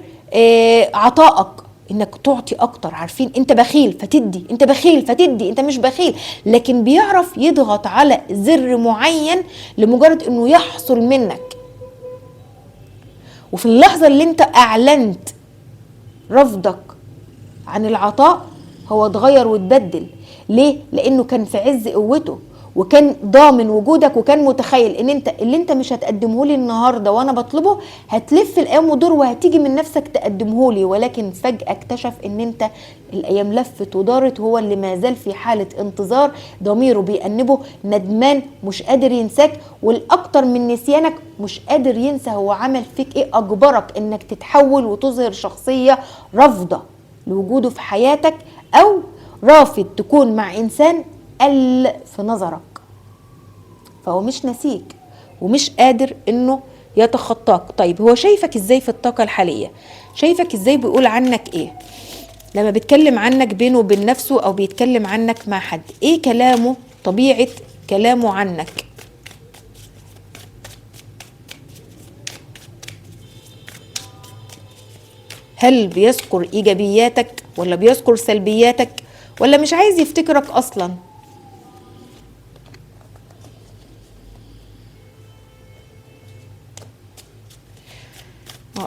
عطائك انك تعطي اكتر. عارفين انت بخيل فتدي، انت بخيل فتدي، انت مش بخيل، لكن بيعرف يضغط على زر معين لمجرد انه يحصل منك. وفي اللحظة اللي انت اعلنت رفضك عن العطاء هو اتغير واتبدل. ليه؟ لانه كان في عز قوته وكان ضامن وجودك، وكان متخيل ان انت اللي انت مش هتقدمه لي النهارده وانا بطلبه هتلف الايام ودور وهتيجي من نفسك تقدمه لي. ولكن فجأة اكتشف ان انت الايام لفت ودارت، هو اللي ما زال في حالة انتظار، ضميره بيأنبه، ندمان، مش قادر ينساك، والاكتر من نسيانك مش قادر ينسى هو عمل فيك ايه، اجبرك انك تتحول وتظهر شخصية رافضة لوجوده في حياتك، او رافض تكون مع انسان قل في نظرك. فهو مش ناسيك ومش قادر انه يتخطاك. طيب هو شايفك ازاي في الطاقة الحالية؟ شايفك ازاي؟ بيقول عنك ايه لما بيتكلم عنك بينه وبين نفسه، او بيتكلم عنك مع حد؟ ايه كلامه؟ طبيعة كلامه عنك؟ هل بيذكر ايجابياتك ولا بيذكر سلبياتك، ولا مش عايز يفتكرك اصلا؟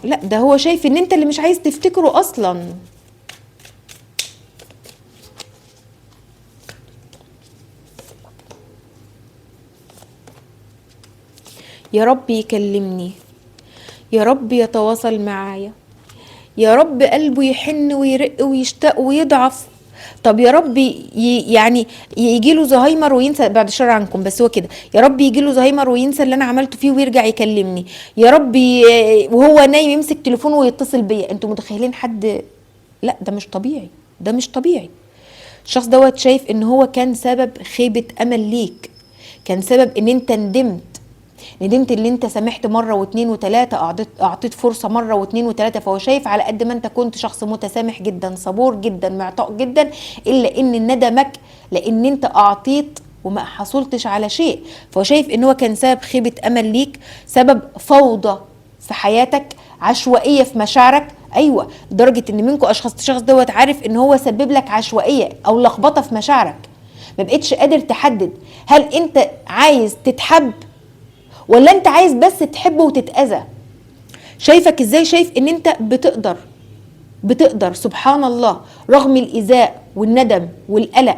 لا ده هو شايف ان انت اللي مش عايز تفتكره اصلا. يا رب يكلمني، يا رب يتواصل معايا، يا رب قلبه يحن ويرق ويشتاق ويضعف. طب يا رب يعني يجي له زهايمر وينسى، بعد الشر عنكم، بس هو كده، يا رب يجي له زهايمر وينسى اللي انا عملته فيه ويرجع يكلمني، يا رب وهو نايم يمسك تليفونه ويتصل بيا. انتوا متخيلين حد؟ لا ده مش طبيعي، ده مش طبيعي. الشخص دوت شايف ان هو كان سبب خيبة امل ليك، كان سبب ان انت ندمت اللي انت سامحت مرة واتنين وتلاتة، اعطيت فرصة مرة واتنين وتلاتة. فهو شايف على قد ما انت كنت شخص متسامح جدا، صبور جدا، معطاء جدا، الا ان ندمك لان انت اعطيت وما حصلتش على شيء. فهو شايف ان هو كان سبب خيبة امل ليك، سبب فوضى في حياتك، عشوائية في مشاعرك. ايوه، لدرجة ان منكم اشخاص الشخص دوت عارف ان هو سبب لك عشوائية او لخبطة في مشاعرك، ما بقتش قادر تحدد هل انت عايز تتحب ولا انت عايز بس تحب وتتأذى. شايفك ازاي؟ شايف ان انت بتقدر سبحان الله رغم الايذاء والندم والقلق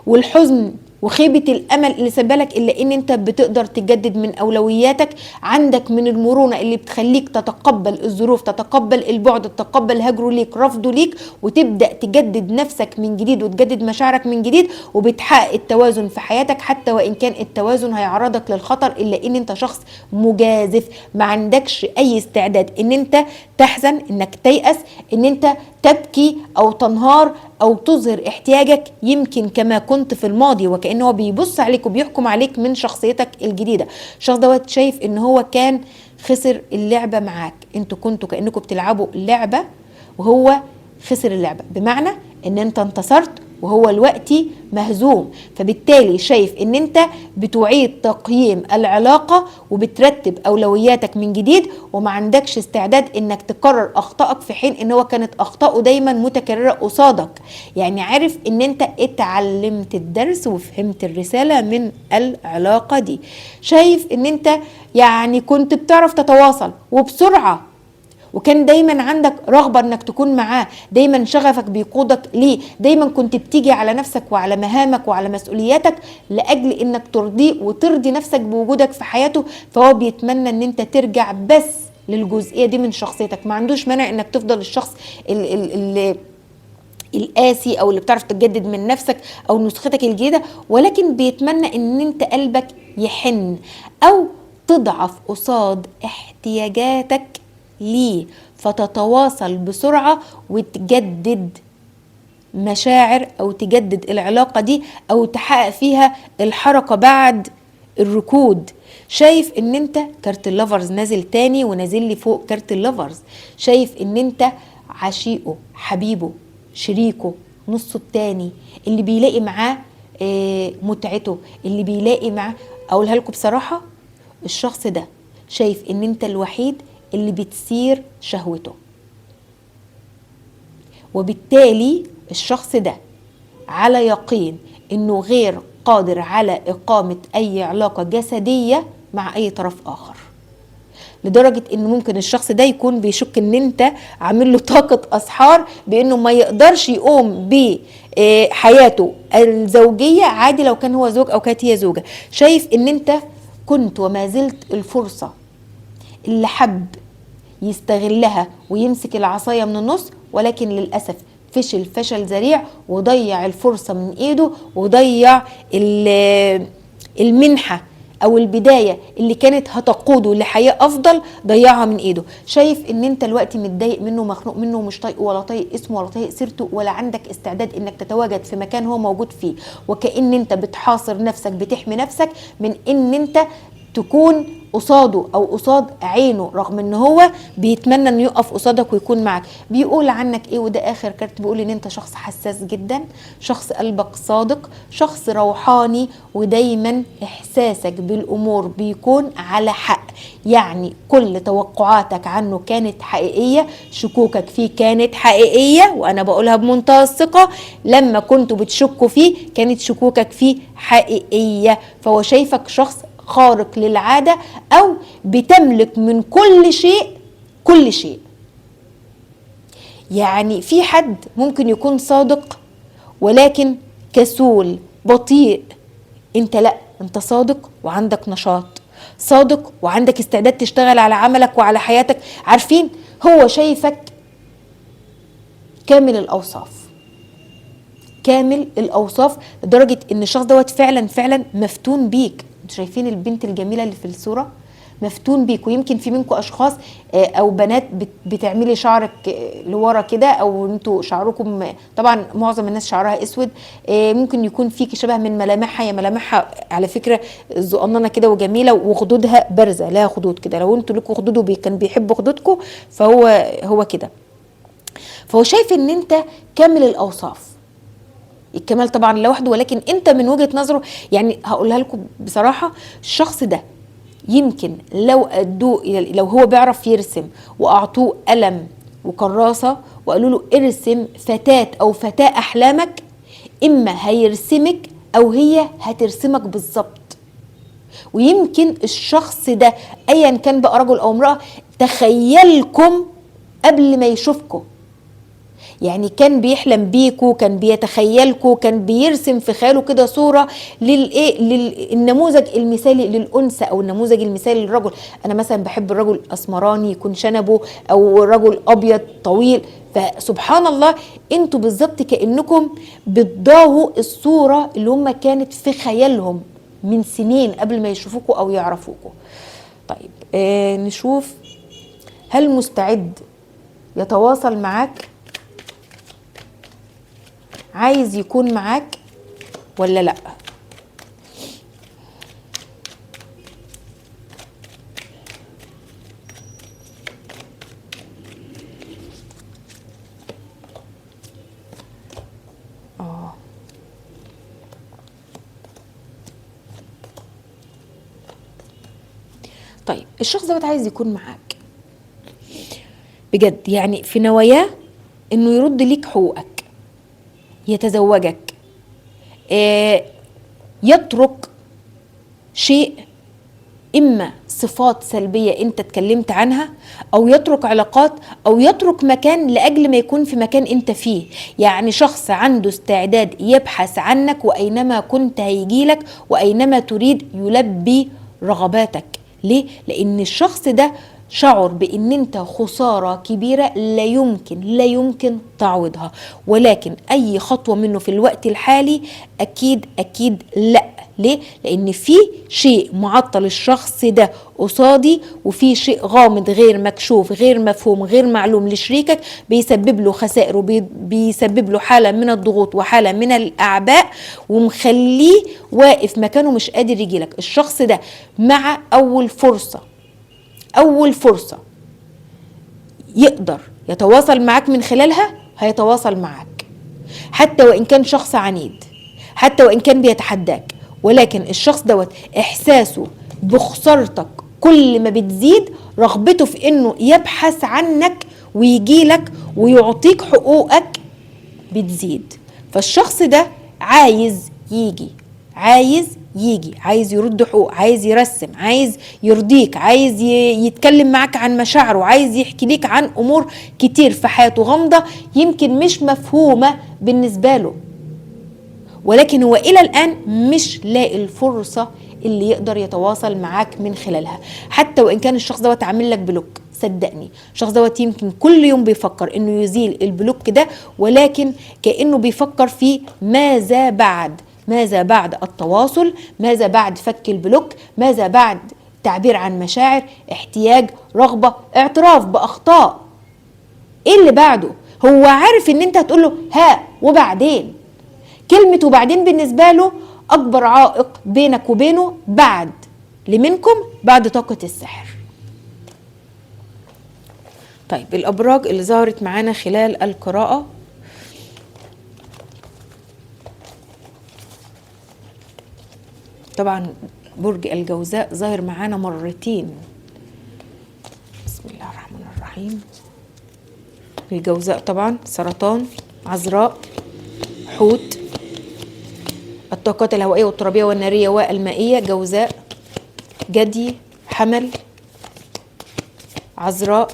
والحزن وخيبة الامل اللي سبالك، الا ان انت بتقدر تجدد من اولوياتك. عندك من المرونة اللي بتخليك تتقبل الظروف، تتقبل البعد، تتقبل هجره ليك، رفضه ليك، وتبدأ تجدد نفسك من جديد وتجدد مشاعرك من جديد، وبتحقق التوازن في حياتك حتى وان كان التوازن هيعرضك للخطر، الا ان انت شخص مجازف، ما عندكش اي استعداد ان انت تحزن، انك تيأس، ان انت تبكي او تنهار او تظهر احتياجك يمكن كما كنت في الماضي. وكأنه هو بيبص عليك وبيحكم عليك من شخصيتك الجديدة. الشخص دوت شايف ان هو كان خسر اللعبة معاك، انتوا كنتوا كأنكم بتلعبوا لعبة وهو خسر اللعبة، بمعنى ان انت انتصرت وهو دلوقتي مهزوم. فبالتالي شايف ان انت بتعيد تقييم العلاقة وبترتب اولوياتك من جديد، وما عندكش استعداد انك تكرر اخطائك، في حين ان هو كانت اخطائه دايما متكررة قصادك. يعني عارف ان انت اتعلمت الدرس وفهمت الرسالة من العلاقة دي. شايف ان انت يعني كنت بتعرف تتواصل وبسرعة، وكان دايما عندك رغبة انك تكون معاه، دايما شغفك بيقودك ليه، دايما كنت بتيجي على نفسك وعلى مهامك وعلى مسؤولياتك لأجل انك ترضيه وترضي نفسك بوجودك في حياته. فهو بيتمنى ان انت ترجع بس للجزئية دي من شخصيتك، ما عندوش مانع انك تفضل الشخص ال القاسي او اللي بتعرف تجدد من نفسك او نسختك الجديدة، ولكن بيتمنى ان انت قلبك يحن او تضعف قصاد احتياجاتك ليه، فتتواصل بسرعة وتجدد مشاعر او تجدد العلاقة دي او تحقق فيها الحركة بعد الركود. شايف ان انت كارت ال lovers نازل تاني ونازل لي فوق كارت ال lovers، شايف ان انت عشيقه، حبيبه، شريكه، نصه التاني، اللي بيلاقي معاه متعته، اللي بيلاقي معاه. اقولها لكم بصراحة، الشخص ده شايف ان انت الوحيد اللي بتثير شهوته، وبالتالي الشخص ده على يقين انه غير قادر على اقامة اي علاقة جسدية مع اي طرف اخر، لدرجة ان ممكن الشخص ده يكون بيشك ان انت عامل له طاقة اسحار بانه ما يقدرش يقوم بحياته الزوجية عادي لو كان هو زوج او كانت هي زوجة. شايف ان انت كنت وما زلت الفرصة اللي حب يستغلها ويمسك العصاية من النص، ولكن للأسف فشل فشل ذريع وضيع الفرصة من ايده، وضيع المنحة او البداية اللي كانت هتقوده لحياة افضل، ضيعها من ايده. شايف ان انت الوقت متضايق منه ومخنوق منه ومش طايقة ولا طايق اسمه ولا طايق سيرته، ولا عندك استعداد انك تتواجد في مكان هو موجود فيه، وكأن انت بتحاصر نفسك، بتحمي نفسك من ان انت تكون قصاده او قصاد عينه، رغم ان هو بيتمنى انه يقف قصادك ويكون معك. بيقول عنك ايه؟ وده اخر كارت، بيقول ان انت شخص حساس جدا، شخص قلبك صادق، شخص روحاني، ودايما احساسك بالامور بيكون على حق. يعني كل توقعاتك عنه كانت حقيقية، شكوكك فيه كانت حقيقية، وانا بقولها بمنتهى الثقة، لما كنتوا بتشكوا فيه كانت شكوكك فيه حقيقية. فهو شايفك شخص خارق للعادة، أو بتملك من كل شيء كل شيء. يعني في حد ممكن يكون صادق ولكن كسول بطيء، انت لا، انت صادق وعندك نشاط، صادق وعندك استعداد تشتغل على عملك وعلى حياتك. عارفين هو شايفك كامل الأوصاف، كامل الأوصاف، لدرجة ان الشخص دوت فعلا فعلا مفتون بيك. انتوا شايفين البنت الجميلة اللي في الصورة؟ مفتون بيك. ويمكن في منكم اشخاص او بنات بتعملي شعرك لورا كده، او انتوا شعركم، طبعا معظم الناس شعرها اسود، ممكن يكون فيكي شبه من ملامحها. يا ملامحها على فكرة زقننه كده وجميلة، وخدودها بارزة، لها خدود كده. لو انتوا لكم خدود وكان بيحبوا خدودكم فهو هو كده. فهو شايف ان انت كامل الاوصاف، الكمال طبعا لوحده، ولكن انت من وجهة نظره، يعني هقولها لكم بصراحة، الشخص ده يمكن لو ادوه، لو هو بيعرف يرسم واعطوه قلم وكراسة وقالوا له ارسم فتاة او فتاة احلامك، اما هيرسمك او هي هترسمك بالظبط. ويمكن الشخص ده ايا كان بقى رجل او امرأة، تخيلكم قبل ما يشوفكم، يعني كان بيحلم بيكو، كان بيتخيلكو، كان بيرسم في خياله كده صورة للايه، للنموذج المثالي للأنثى او النموذج المثالي للرجل. انا مثلا بحب الرجل اسمراني يكون شنبه، او رجل ابيض طويل. فسبحان الله انتوا بالظبط كأنكم بتضاهوا الصورة اللي هم كانت في خيالهم من سنين قبل ما يشوفوكوا او يعرفوكوا. طيب نشوف هل مستعد يتواصل معاك، عايز يكون معاك ولا لا؟ طيب الشخص ده عايز يكون معاك بجد، يعني في نواياه انه يرد ليك حقوقك، يتزوجك، يترك شيء، إما صفات سلبية أنت اتكلمت عنها، أو يترك علاقات، أو يترك مكان لأجل ما يكون في مكان أنت فيه. يعني شخص عنده استعداد يبحث عنك، وأينما كنت هيجيلك، وأينما تريد يلبي رغباتك. ليه؟ لأن الشخص ده شعر بان انت خسارة كبيرة لا يمكن لا يمكن تعويضها، ولكن اي خطوة منه في الوقت الحالي اكيد اكيد لا. ليه؟ لان في شيء معطل الشخص ده قصادي، وفي شيء غامض غير مكشوف غير مفهوم غير معلوم لشريكك، بيسبب له خسائر وبيسبب له حالة من الضغوط وحالة من الأعباء، ومخليه واقف مكانه مش قادر يجيلك. الشخص ده مع أول فرصة، أول فرصة يقدر يتواصل معاك من خلالها هيتواصل معاك، حتى وإن كان شخص عنيد، حتى وإن كان بيتحداك، ولكن الشخص دوت إحساسه بخسارتك كل ما بتزيد رغبته في إنه يبحث عنك ويجيلك ويعطيك حقوقك بتزيد. فالشخص ده عايز يجي، عايز يجي، عايز يرد حقوق، عايز يرسم، عايز يرضيك، عايز يتكلم معاك عن مشاعره، عايز يحكي ليك عن امور كتير في حياته غامضة يمكن مش مفهومة بالنسبة له، ولكن هو الى الان مش لاقي الفرصة اللي يقدر يتواصل معاك من خلالها. حتى وان كان الشخص دوت عامل لك block، صدقني الشخص دوت يمكن كل يوم بيفكر انه يزيل ال block ده، ولكن كأنه بيفكر في ماذا بعد، ماذا بعد التواصل، ماذا بعد فك ال block، ماذا بعد تعبير عن مشاعر، احتياج، رغبة، اعتراف بأخطاء. ايه اللي بعده؟ هو عارف ان انت هتقول له ها وبعدين. كلمة وبعدين بالنسبة له أكبر عائق بينك وبينه بعد لمنكم بعد طاقة السحر. طيب الأبراج اللي ظهرت معانا خلال القراءة، طبعا برج الجوزاء ظاهر معانا مرتين. بسم الله الرحمن الرحيم. الجوزاء طبعا سرطان، عذراء، حوت، الطاقات الهوائية والترابية والنارية والمائية، جوزاء، جدي، حمل، عذراء،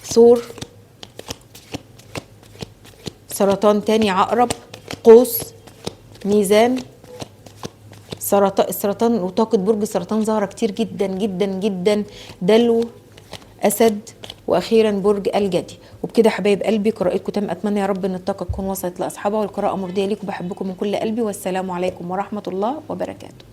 ثور، سرطان تاني، عقرب، قوس، ميزان، سرطان. السرطان وطاقة برج السرطان ظاهرة كتير جدا جدا جدا، دلو، أسد، وأخيرا برج الجدي. وبكده حبايب قلبي قراءتكم تم. أتمنى يا رب إن الطاقة تكون وصلت لأصحابها والقراءة مرضية ليكم. بحبكم من كل قلبي، والسلام عليكم ورحمة الله وبركاته.